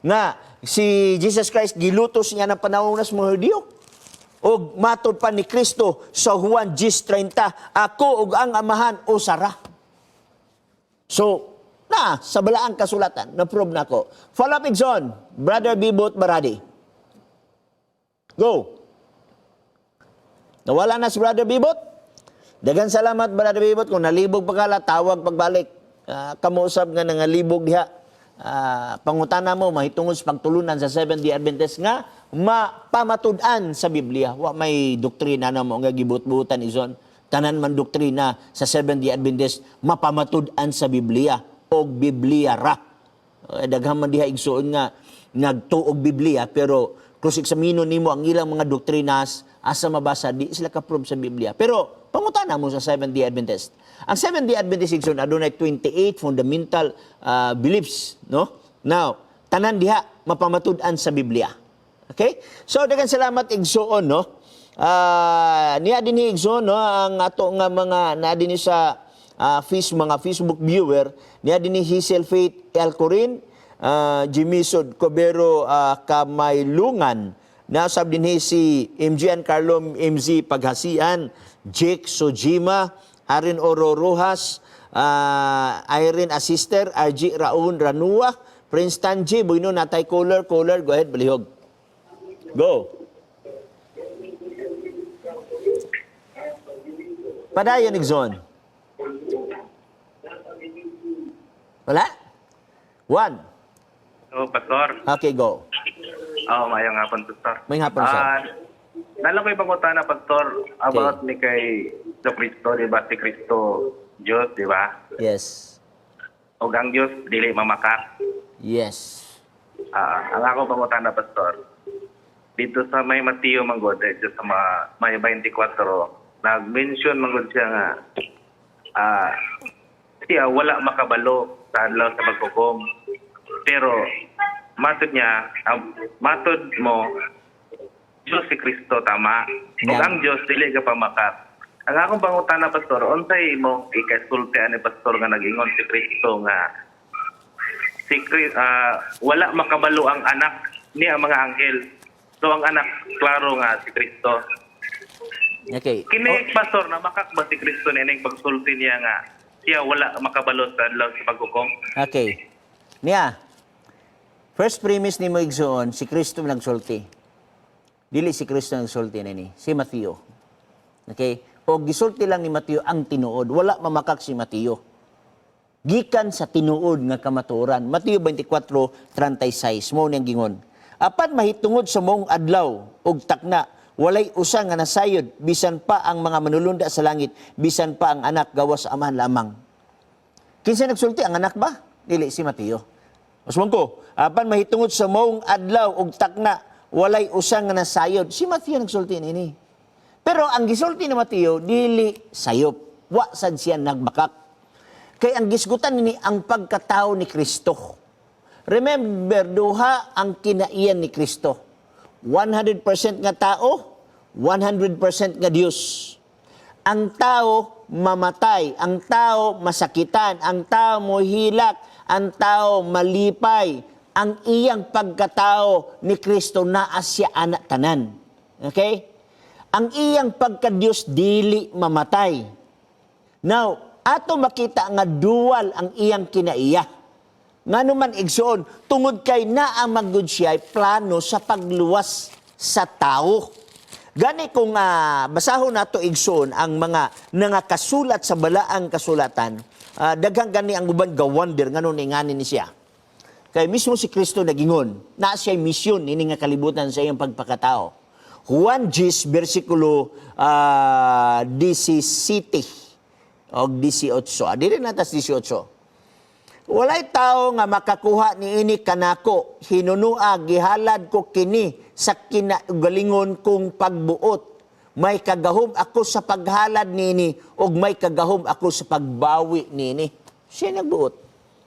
nga si Jesus Christ gilutos niya ng panahon sa mga Hudyo. Og matod pa ni Kristo sa Juan 10:30, "Ako ug ang Amahan usa ra." So, na sa balaang kasulatan, na-prove na ko. Follow up, Igsoon, Brother Bibot Baradi. Go. Nawala na si Brother Bibot? Dagan salamat, Brother Bibot. Kung nalibog pa kala, tawag pagbalik. Kamusab nga nangalibog diha. Pangutana mo, mahitungod sa pagtulunan sa Seventh-day Adventist nga mapamatud-an sa Biblia. Wa may doktrina na mo nga gibut-butan, Igsoon. Tanan man doktrina sa Seventh-day Adventist mapamatud-an sa Biblia o Biblia ra. Daghan man diha, igsoon, nga nagtuog Biblia, pero cross-examine nimo ang ilang mga doktrinas, asa mabasa, di sila ka-prove sa Biblia. Pero pangutana mo sa Seventh-day Adventist. Ang Seventh-day Adventist, igsoon, adunay 28 fundamental beliefs, no? Now, tanan diha mapamatud-an sa Biblia. Okay? So daghang salamat, igsoon, no? Niya din ni igsoon, no, ang ato nga mga naa dinhi sa mga Facebook viewer, niya din ni Hazel Faith Elcorin, Jimmy Sod Cobero Kamaylungan, nasab din si MGN Carlo MZ Paghasian, Jake Sojima, Arin Oro Rojas, Irene Assister, RG Raun Ranua, Prince Tanji, Bueno natay caller, caller, go ahead, balihog. Go. Padayon, Igsoon. Wala? One. Oh, Pastor. Okay, go. Oh, mayong hapon, Pastor. Maayong hapon, sir. Ah, nala ko ibang na, Pastor, about ni kay so Kristo, di ba? Si Kristo, Diyos, di ba? Yes. O ang Diyos, dili mamakak. Yes. Ah, ang ako pangutana, Pastor, dito sa may Mateo manggod, dito sa may 24, nag-mention manggod siya nga, siya wala makabalo sa adlaw sa paghukom. Pero matod niya, matod mo, Diyos si Kristo, tama. Ug ang Diyos dili ka pamakak. Ang akong pangutana, Pastor, unsay imong ikasulti ani, Pastor, nga nag-ingon si Kristo nga si wala makabalo ang anak ni ang mga anghel? So ang anak, klaro nga si Kristo. Kini, Pastor, na makak ba si Kristo nining pagsulti niya nga siya wala makabalo sa adlaw sa paghukom? Okay. Niya, first premise ni mo, igsoon, si Kristo nagsulti. Dili si Kristo nagsulti nini, si Mateo. Okay? O gisulti lang ni Mateo ang tinuod. Wala mamakak si Mateo. Gikan sa tinuod nga kamatuoran. Mateo 24:36 mo niyang gingon. "Apan mahitungod sa maong adlaw ug takna, walay usa nga nasayod, bisan pa ang mga manulunda sa langit, bisan pa ang Anak, gawas sa Amahan lamang." Kinsa nagsulti, ang Anak ba? Dili, si Mateo. Usmon ko, "Apan mahitungod sa maong adlaw ug takna, walay usa nga nasayod." Si Mateo nagsulti nini. Pero ang gisulti ni Mateo dili sayop. Wa sad siya nagbakak. Kay ang gisgutan nini ang pagkatao ni Kristo. Remember, duha ang kinaiyan ni Kristo. 100% nga tao, 100% nga Dios. Ang tao mamatay, ang tao masakitan, ang tao mohilak, ang tao malipay. Ang iyang pagkatao ni Kristo naa siya ana tanan. Okay? Ang iyang pagka-Diyos dili mamatay. Now, ato makita nga dual ang iyang kinaiya. Ngano man, igsoon, tungod kay naa man gud siya plano sa pagluwas sa tao. Gani kung basahon nato, igsoon, ang mga nangakasulat sa balaang kasulatan, daghang gani ang uban ga-wonder ngano ni ngani ni siya. Kay mismo si Kristo nagingon, na siya'y misyon ini nga kalibutan sa iyang pagpakatao. Juan 10 bersikulo 17 og 18. Dili na tas 18. Walay tao nga makakuha ni ini kanako, hinunua gihalad ko kini sa kinagalingon kong pagbuot. May kagahom ako sa paghalad niini ug may kagahom ako sa pagbawi niini. Siya nagbuot.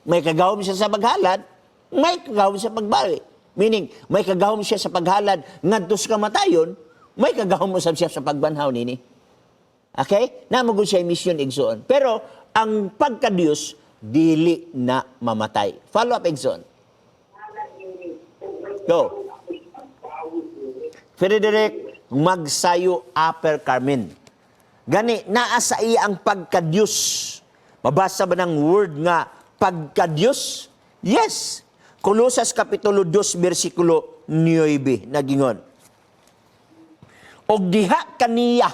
May kagahom siya sa paghalad, may kagahom sa pagbawi. Meaning, may kagahom siya sa paghalad ngadto sa kamatayon, may kagahom usab siya sa pagbanhaw niini. Okay? Namugod siya mission, igsoon. Pero ang pagka-Diyos, dili na mamatay. Follow up, igsoon. Go. Frederick Magsayo, Upper Carmen. Gani, naa sa iya ang pagka-Diyos. Mabasa ba ng word nga pagka-Diyos? Yes. Kolosas Kapitulo 2, versikulo 9, nagingon. Og diha kaniya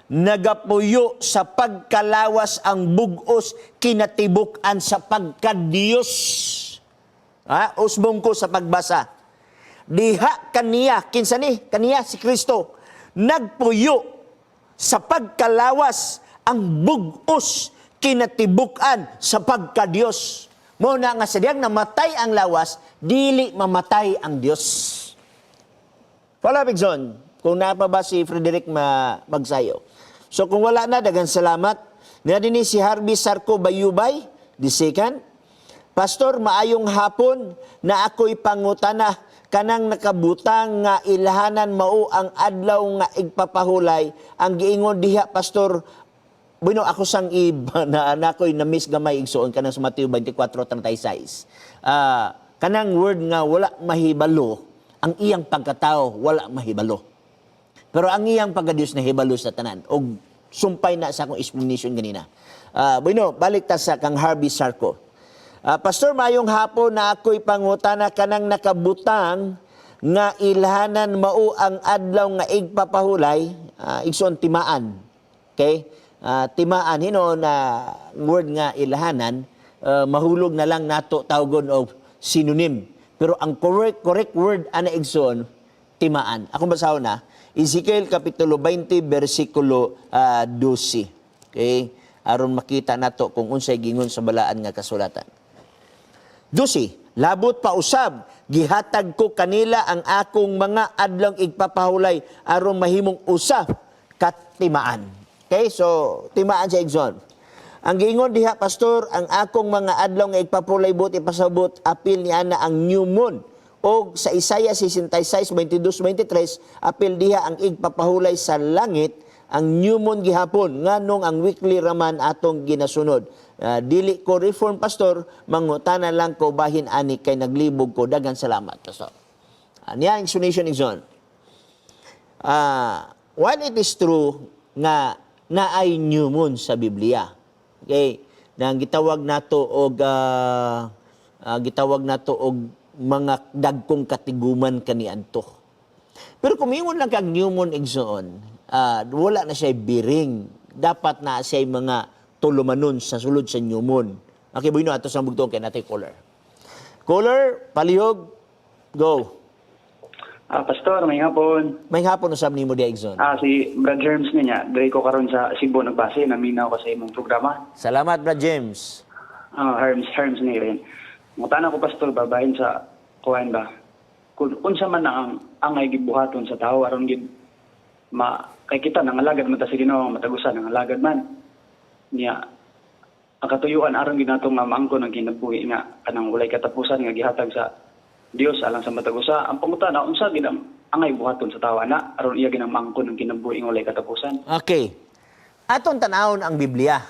nagapuyo sa pagkalawas ang bugos kinatibuk-an sa pagka-Diyos. Ha? Usbong ko sa pagbasa. Diha kaniya, kinsa ni? Kaniya si Kristo. Nagpuyo sa pagkalawas ang bugos kinatibuk-an sa pagka-Diyos. Mo na nga sa diyang namatay ang lawas, dili mamatay ang Diyos. Follow up, Igsoon. Kung naa pa ba si Frederick Magsayo. So kung wala na, daghang salamat. Niya din si Harvey Sarko Bayubay, the second. Pastor, maayong hapon na ako'y pangutana kanang nakabutang nga ilhanan mao ang adlaw nga igpapahulay ang giingon diha, pastor. Bueno, ako sang iba na ako'y na-miss gamay, igsoon, kanang sa Mateo 24:36. Kanang word nga wala mahibalo, ang iyang pagkatao wala mahibalo. Pero ang iyang pagka-Diyos nahibalo sa tanan. Og sumpay na sa akong explanation ganina. Bueno, balik ta sa kang Harvey Sarko. Pastor, mayong hapon na ako'y pangutana kanang nakabutang nga ilhanan mao ang adlaw nga igpapahulay, igsoon, timaan. Okay? Timaan hino na word nga ilhanan, mahulog na lang nato tawgon og synonym. Pero ang correct correct word ana, igsoon, timaan. Akong basahon na Ezekiel Kapitulo 20 bersikulo 12. Okay? Aron makita nato kung unsay gingon sa balaan nga kasulatan. 12. Labot pa usab, gihatag ko kanila ang akong mga adlong igpapahulay aron mahimong usa katimaan. Okay, so timaan sa igsoon. Ang giingon diha, pastor, ang akong mga adlaw nga igpapahulay, buot ipasabot apil ni ana ang new moon. Og sa Isaiah 66, 22, 23, apil diha ang igpapahulay sa langit ang new moon gihapon, nganong ang weekly raman atong ginasunod? Dili ko reform, pastor, mangutana lang ko bahin ani kay naglibog ko. Daghang salamat, pastor. Niya ang explanation, igsoon. While it is true nga naay new moon sa Biblia. Okay, nang gitawag nato og mga dagkong katiguman kaniadto. Pero kung mingon lang kag new moon, igsoon, wala na siya biring. Dapat na siya mga tulumanon sa sulod sa new moon. Okay, bueno, ato sa bugtong kay natay caller. Caller, palihog, go. Pastor, may hapon. May hapon usab nimo diha, igsoon. Si Brad Germs niya, diri ko karon sa Cebu nagbase, naminaw ko sa imong programa. Salamat, Brad James. Herms, Herms ni rin. Mutana ko, pastor, babahin sa kuan ba. Kung unsa man na ang angay gibuhaton sa tao aron gid ma kay kita nangalagad man ta sa Ginoo, matag usa nangalagad man. Niya ang katuyuan aron gid nato nga maangkon ang kinabuhi nga kanang walay katapusan nga gihatag sa Dios alang sa matag usa. Ang pangutana, unsa gid ang angay buhaton sa tawo ana aron iya ginang maangkon ang kinabuhi nga walay katapusan? Okay. Atong tanawon ang Biblia.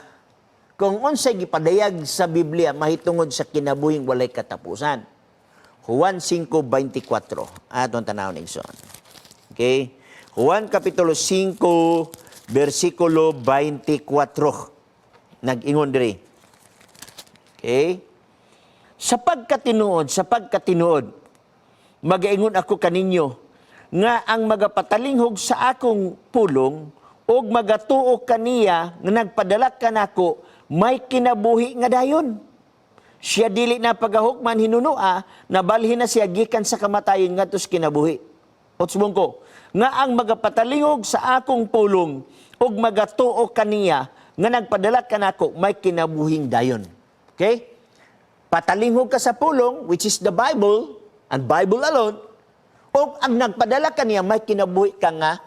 Kung unsay gipadayag sa Biblia mahitungod sa kinabuhing walay katapusan. Juan 5:24. Atong tanawon, igsoon. Okay? Juan Kapitulo 5 versikulo 24. Nag-ingon diri. Okay? Sa pagkatinuod, magaingon ako kaninyo nga ang magapatalinghog sa akong pulong ug magatuo kaniya nga nagpadala kanako may kinabuhi nga dayon. Siya dili na pagahukman hinunua, nabalhin na siya gikan sa kamatayon ngadto sa kinabuhi. Utsbong ko, nga ang magapatalingog sa akong pulong ug magatuo kaniya nga nagpadala kanako may kinabuhing dayon. Okay? Patalingog ka sa pulong, which is the Bible, and Bible alone, o ang nagpadala kaniya may kinabuhi ka nga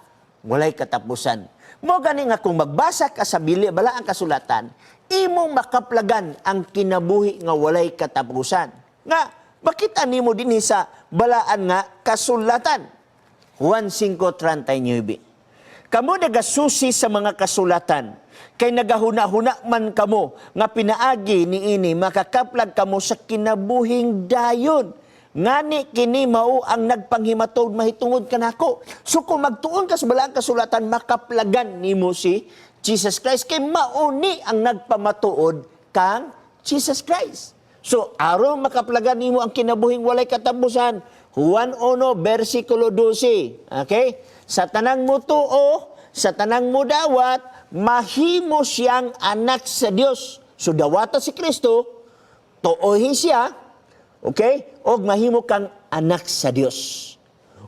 walay katapusan. Mo gani nga kung magbasa ka sa bili balaang kasulatan, imong makaplagan ang kinabuhi nga walay katapusan. Nga makita nimo dinhi sa balaan nga kasulatan. Juan 5:39. Kamo nagasusi sa mga kasulatan, kay nagahuna-huna man kamo nga pinaagi niini makakaplag kamo sa kinabuhing dayon. Ngani kini mao ang nagpanghimatod mahitungod kanako. So kung magtuon ka sa balaang kasulatan, makaplagan nimo si Jesus Christ kay mao ni ang nagpamatuod kang Jesus Christ. So aron makaplagan nimo ang kinabuhing walay katapusan, Juan 1 versikulo 12. Okay? Sa tanang mutuo, sa tanang mudawat, mahimo siyang anak sa Dios. So dawata si Kristo, tuohin siya, okay? Og mahimo kang anak sa Dios.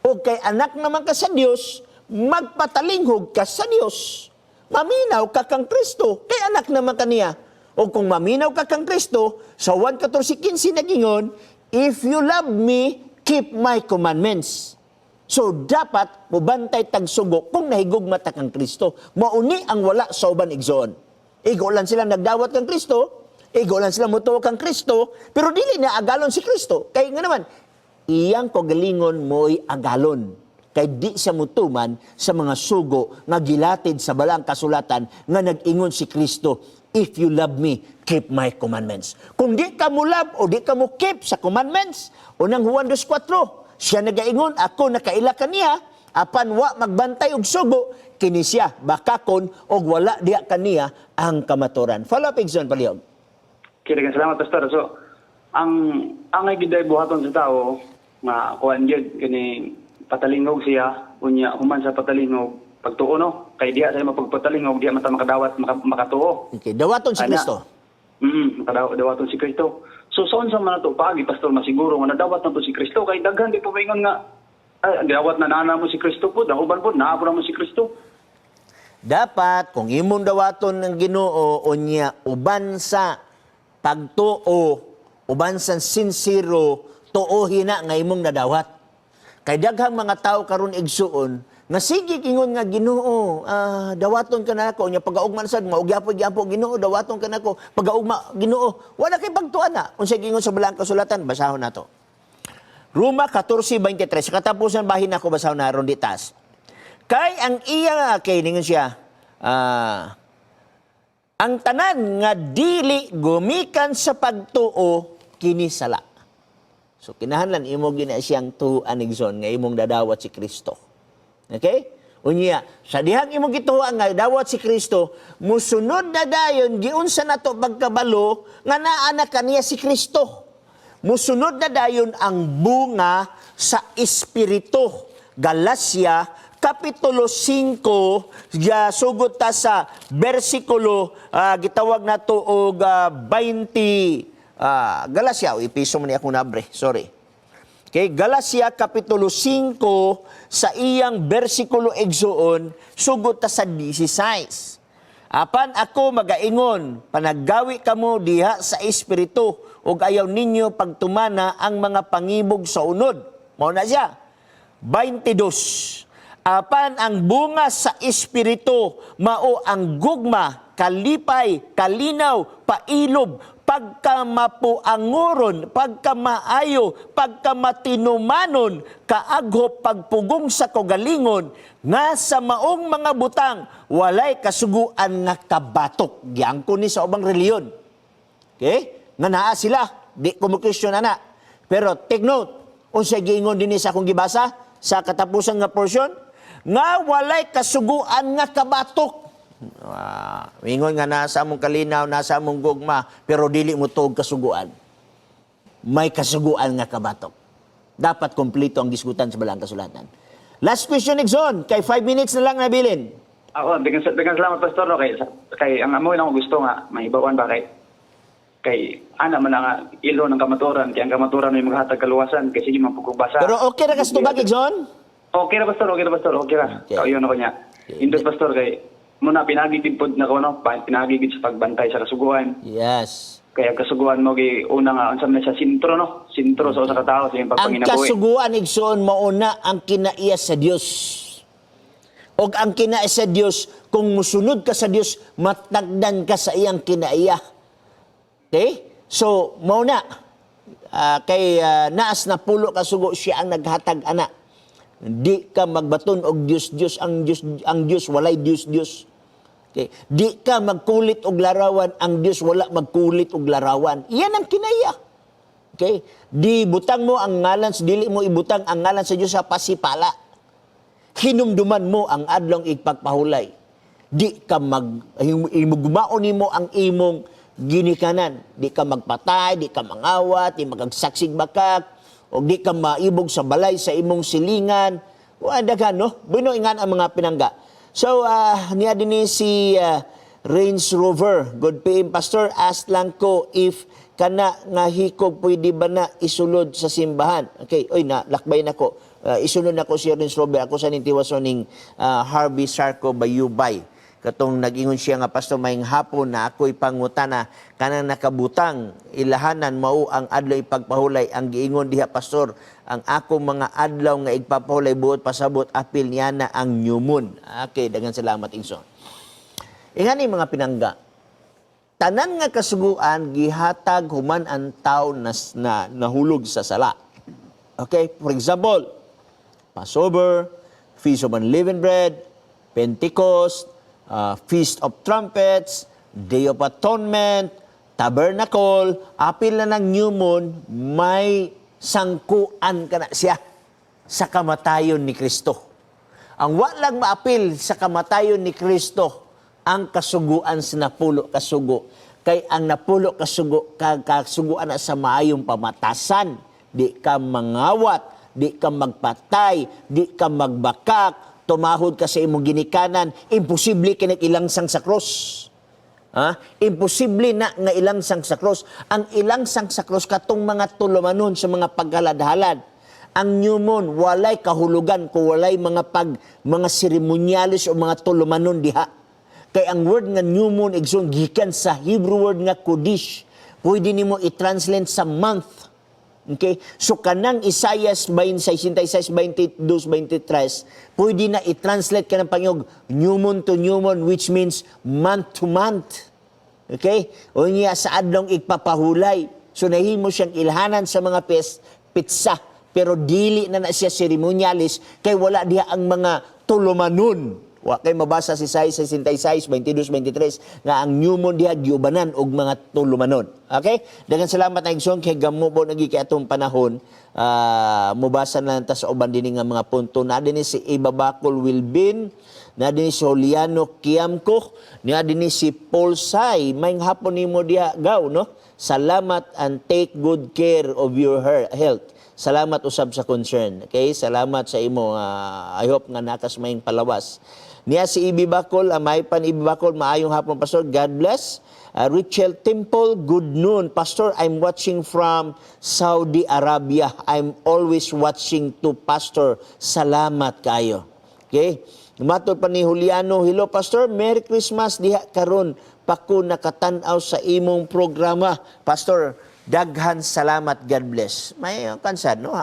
Og kay anak naman ka sa Dios, magpatalinghog ka sa Dios. Maminaw ka kang Kristo, kay anak naman kaniya. O kung maminaw ka kang Kristo, sa 1:14:15 nagingon, "If you love me, keep my commandments." So dapat mubantay tagsugo kung nahigugma ta kang Kristo. Mauni ang wala sa uban, igsoon. Igo lang sila nagdawat kang Kristo, igo lang sila mutuo kang Kristo, pero dili na agalon si Kristo. Kay nga naman, iyang kagalingon mo'y agalon. Kay di siya mutuman sa mga sugo nga gilatid sa balaang kasulatan nga nag-ingon si Kristo, "If you love me, keep my commandments." Kung di ka mo love o di ka mo keep sa commandments, unang Juan 2:4, siya nagaingon, "Ako nakaila kaniya," apan wa magbantay og sugo, kini siya bakakon og wala diha kaniya ang kamaturan. Follow up, igsoon, palihog. Okay, daghang salamat, Pastor. So, ang angay gid buhaton sa tao nga kuan gyud kini patalingog siya, unya human sa patalingog pagtuo, no, kay diha sa mapagpatalingog diha man ta makadawat makatuo. Okay, dawaton si Ana. Kristo. Makadawaton si Kristo. So sa unsa man nato paagi, Pastor, masiguro nga nadawat nato si Kristo, kay daghan di pamingon nga ay dawat na nana mo si Kristo po, ang uban po naa po na mo si Kristo? Dapat kung imong dawaton ng Ginoo unya uban sa pagtuo, uban sa sinsero, tuohin na nga imong nadawat. Kay daghang mga tao karon, igsuon, nga sige ingon nga, "Ginoo, dawaton ka nako," nya pagaugma na sad maugyapo gyapon, "Ginoo, dawaton ka nako," pagaugma, "Ginoo," wala kay pagtuan na. Unsay giingon sa balaang kasulatan, basahon nato. Roma 14:23. Sa katapusan bahin ako basahon na ron di taas. Kay ang iya kay ningon siya, ang tanan nga dili gumikan sa pagtuo kini sala. So kinahanglan imo gina siyang tuan, igsoon, nga imong dadawat si Kristo. Okay? Unya, sa dihang imong gituohan nga dawat si Kristo, musunod na dayon giunsa nato pagkabalo nga naa na kaniya si Kristo? Musunod na dayon ang bunga sa Espiritu. Galacia Kapitulo 5, ya, sugod ta sa bersikulo gitawag nato og 20, Galacia o Epeso man ni akong nabre, sorry. Okay, Galacia Kapitulo 5 sa iyang bersikulo, igsoon, sugod ta sa 16. Apan ako magaingon, panaggawi kamo diha sa Espiritu ug ayaw ninyo pagtumana ang mga pangibog sa unod. Mao na siya. 22. Apan ang bunga sa Espiritu mao ang gugma, kalipay, kalinaw, pailob, pagkamapuanguron, pagkamaayo, pagkamatinumanon, kaaghop, pagpugong sa kaugalingon, nga sa maong mga butang walay kasuguan nga kabatok. Giangkon ni sa ubang reliyon. Okay? Nga naa sila, di ko mo question ana. Pero take note, unsay giingon dinhi sa akong gibasa sa katapusan nga portion, nga walay kasuguan nga kabatok. Ingon nga nasa among kalinaw, nasa among gugma, pero dili mo tuog kasuguan. May kasuguan nga kabatok. Dapat kompleto ang gisgutan sa balaang kasulatan. Last question, igsoon, kay 5 minutes na lang nabilin. Ako, daghang salamat, Pastor, no, kay ang amo lang gusto nga mahibawan ba kay Kay ana man nga ilo ng kamatuoran, kay ang kamatuoran may maghatag kaluwasan kay sige man pud kog basa. Pero okay ra ka sa tubag, Igsoon? Okay ra, pastor, okay ra, pastor, okay ra. Okay. Okay. Yun ako niya. Indot, pastor, kay muna pinagi gid pod na ko, no, pinagi gid sa pagbantay sa kasuguan. Kaya ang kasuguan mo gi una nga unsa man siya sentro, no? Sentro sa usa ka tawo sa iyong Ang pagpanginabuhi. kasuguan, igsoon, mauna ang kinaiya sa Dios. Og ang kinaiya sa Dios, kung musunod ka sa Dios, matagdan ka sa iyang kinaiya. Okay? So, mauna. Kay naas na pulo kasugo, siya ang naghatag ana. Di ka magbaton og Dios Dios, ang Dios, ang Dios walay Dios Dios. Okay. Di ka magkulit og larawan, ang Dios wala magkulit og larawan. Iyan ang kinaiya. Okay? Di butang mo ang ngalan, dili mo ibutang ang ngalan sa Dios sa pasipala. Hinumduman mo ang adlong igpagpahulay. Di ka mag imugmaon nimo ang imong ginikanan. Di ka magpatay, di ka mangawat, di magagsaksig bakak, o di ka maibog sa balay sa imong silingan. Wa daghan, no? Bueno, ingan ang mga pinangga. So, niya din ni si Range Rover. Good PM, Pastor. Ask lang ko if kana nga hikog pwede ba na isulod sa simbahan. Okay, oy na lakbay na ko. Isulod na ko si Range Rover. Ako sa nintiwason ning Harvey Sarko Bayubay. Katong nag-ingon siya nga, "Pastor, maying hapon na ako'y pangutana, kanang nakabutang ilahanan mao ang adlaw ipagpahulay ang giingon diha, Pastor? Ang akong mga adlaw nga igpapahulay, buot pasabot apil niya na ang new moon." Okay, daghang salamat, Inson. Ingani mga pinangga. Tanan nga kasuguan gihatag human ang tao na nahulog sa sala. Okay? For example, Passover, Feast of Unleavened Bread, Pentecost, Feast of Trumpets, Day of Atonement, Tabernacle, apil na ng New Moon, may sangkuan ka na siya sa kamatayon ni Kristo. Ang walang maapil sa kamatayon ni Kristo, ang kasuguan sa napulo kasugo. Kay ang napulo kasugo, kasuguan na sa maayong pamatasan. Di ka mangawat, di ka magpatay, di ka magbakak, tumahod ka sa imong ginikanan, imposible ka ilangsang sa cross. Ha? Imposible na nga ilangsang sa cross. Ang ilangsang sa cross katong mga tulumanon sa mga paghalad-halad. Ang new moon walay kahulugan kung walay mga seremonyalis o mga tulumanon diha. Kay ang word nga new moon, igsoon, gikan sa Hebrew word nga kodesh. Pwede nimo i-translate sa month. Okay? So kanang Isaiah 66, 22, 23, pwede na i-translate ka ng pangyog new moon to new moon, which means month to month. Okay? O niya sa adlong igpapahulay. So nahimo siyang ilhanan sa mga petsa, pero dili na na siya seremonialis kay wala diha ang mga tulumanon. Wa kay mabasa si Isaiah 66, 22, 23 nga ang new moon diha giubanan og mga tulumanon. Okay? Daghang salamat na, igsoon, kay gamo po nagi kay atong panahon. Mubasa na lang ta sa uban dinhi nga mga punto. Na dinhi si Ibabakol Wilbin, na dinhi si Juliano Kiamco, na dinhi si Paul Sai. Maayong hapon nimo diha gaw, no? Salamat and take good care of your health. Salamat usab sa concern. Okay? Salamat sa imo. I hope nga nakas maying palawas. Niya si Ibi Bakol, may pan Ibi Bakol, maayong hapon, Pastor. God bless. Richel Temple, good noon. Pastor, I'm watching from Saudi Arabia. I'm always watching to Pastor. Salamat kayo. Okay? Matod pa ni Juliano, hello Pastor, Merry Christmas diha karon pa ko nakatan-aw sa imong programa. Pastor, daghan salamat, God bless. May kansad, no?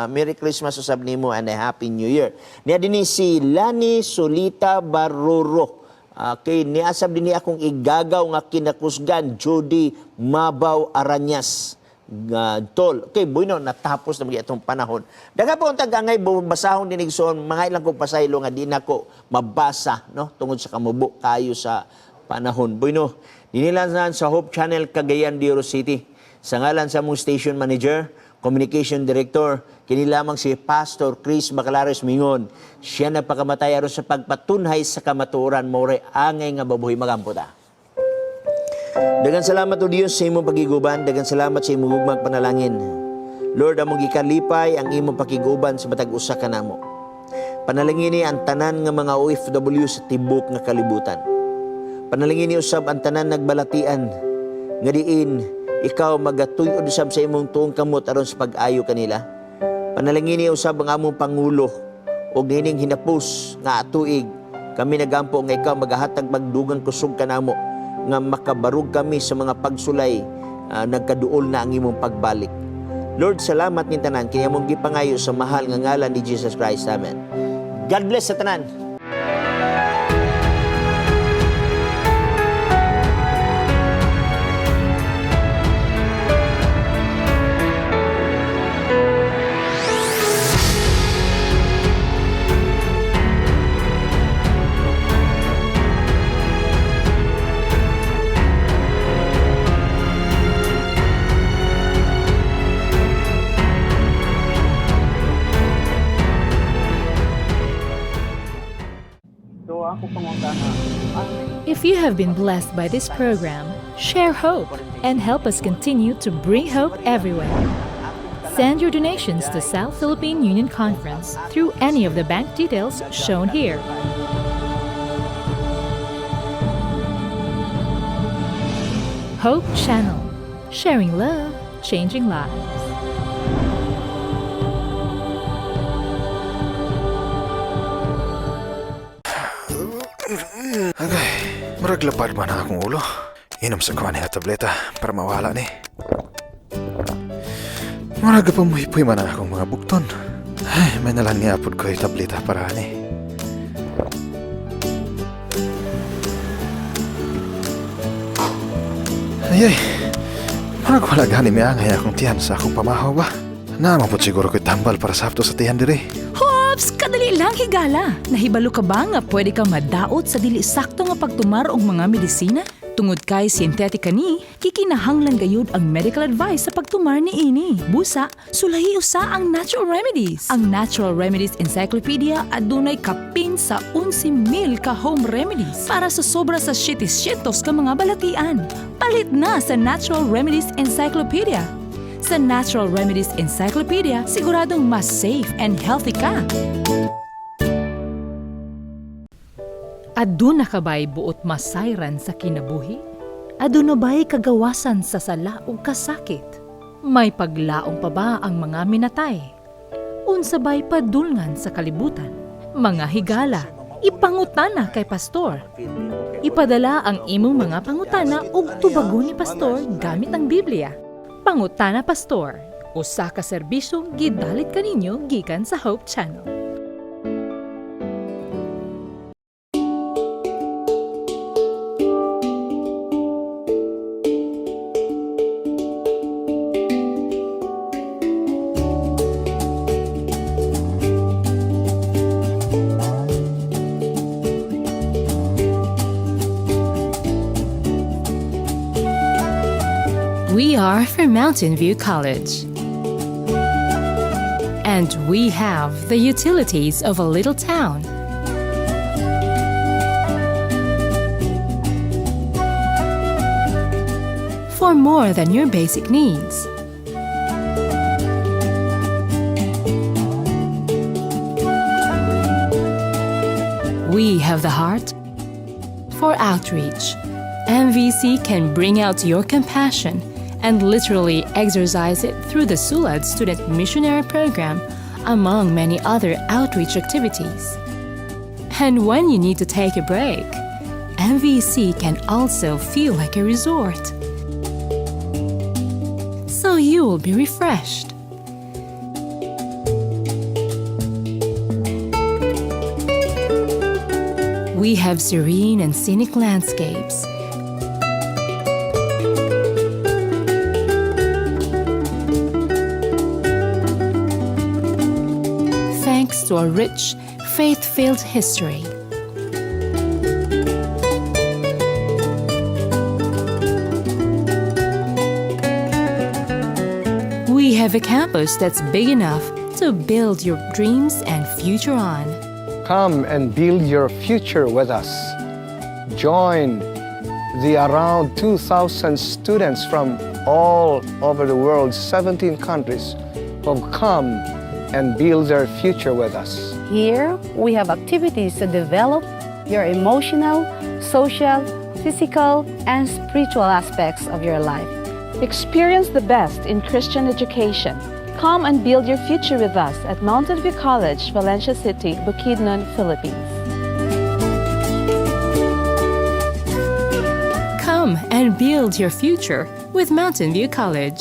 Merry Christmas usab nimo and a Happy New Year. Niya dinhi si Lani Solita Baruro. Okay, niasab dinhi akong igagaw nga kinakusgan, Judy Mabaw Aranyas. Nga tol. Okay, bueno, natapos na itong panahon. Daghang po ang tagangay basahon din, igsoon, mga ilang kong pasaylo nga di na ko mabasa, no, tungod sa kamubo kayo sa panahon. Bueno, dinilan sa Hope Channel Cagayan de Oro City. Sa ngalan sa mong station manager, communication director, kini lamang si Pastor Chris Bacalares Mingon. Siya na pakamatay aron sa pagpatunhay sa kamatuoran, more angay nga babuhi. Magampo ta. Daghang salamat o Dios sa imong pagiguban, daghang salamat sa imong gugmag panalangin. Lord, among gikalipay ang imong pakiguban sa matag usa kanamo. Panalangini ang tanan nga mga OFW sa tibok nga kalibutan. Panalangini usab ang tanan nagbalatian nga diin Ikaw magatuyod usab sa imong tuong kamot aron sa pag-ayo kanila. Panalangini usab ang among pangulo og hining hinapos nga tuig. Kami nagampo nga ikaw magahatag magdugang kusog kanamo nga makabarug kami sa mga pagsulay, nagkaduol na ang imong pagbalik. Lord, salamat ni tanan kini among gipangayo sa mahal nga ngalan ni Jesus Christ. Amen. God bless sa tanan. So ako pangutana, If you have been blessed by this program, share hope and help us continue to bring hope everywhere. Send your donations to South Philippine Union Conference through any of the bank details shown here. Hope Channel, sharing love, changing lives. Agay, murag lapad man ang akong ulo. Inom sa kuha niya tableta para mawala ni. Murag pa muhipoy man ang akong mga bukton. Ay, may nalang niya pud ko tableta para ani. Ay, ay, murag wala gani miangay akong tiyan sa akong pamahaw ba? Naman pud siguro ko'y tambal para sakto sa tiyan diri. Hops! Kadali lang, higala! Nahibalo ka ba nga pwede kang madaot sa dili sakto nga pagtumar og mga medisina? Tungod kay synthetic kani, kikinahanglan gayud ang medical advice sa pagtumar ni ini. Busa, sulahi usa ang natural remedies. Ang Natural Remedies Encyclopedia adunay kapin sa 11,000 ka home remedies para sa sobra sa 700 ka mga balatian. Palit na sa Natural Remedies Encyclopedia. Sa Natural Remedies Encyclopedia, siguradong mas safe and healthy ka. Aduna ka ba'y buot masayran sa kinabuhi? Aduna ba'y kagawasan sa sala ug kasakit? May paglaong pa ba ang mga minatay? Unsa ba'y padulngan sa kalibutan? Mga higala, ipangutana kay pastor. Ipadala ang imong mga pangutana ug tubagon ni pastor gamit ang Biblia. Pangutana Pastor, usa ka serbisyong gidalit kaninyo gikan sa Hope Channel. We are from Mountain View College. And we have the utilities of a little town. For more than your basic needs. We have the heart for outreach. MVC can bring out your compassion and literally exercise it through the SULAD Student Missionary Program, among many other outreach activities. And when you need to take a break, MVC can also feel like a resort. So you will be refreshed. We have serene and scenic landscapes. Thanks to a rich, faith filled history. We have a campus that's big enough to build your dreams and future on. Come and build your future with us. Join the around 2,000 students from all over the world, 17 countries, who have come and build their future with us. Here, we have activities to develop your emotional, social, physical, and spiritual aspects of your life. Experience the best in Christian education. Come and build your future with us at Mountain View College, Valencia City, Bukidnon, Philippines. Come and build your future with Mountain View College.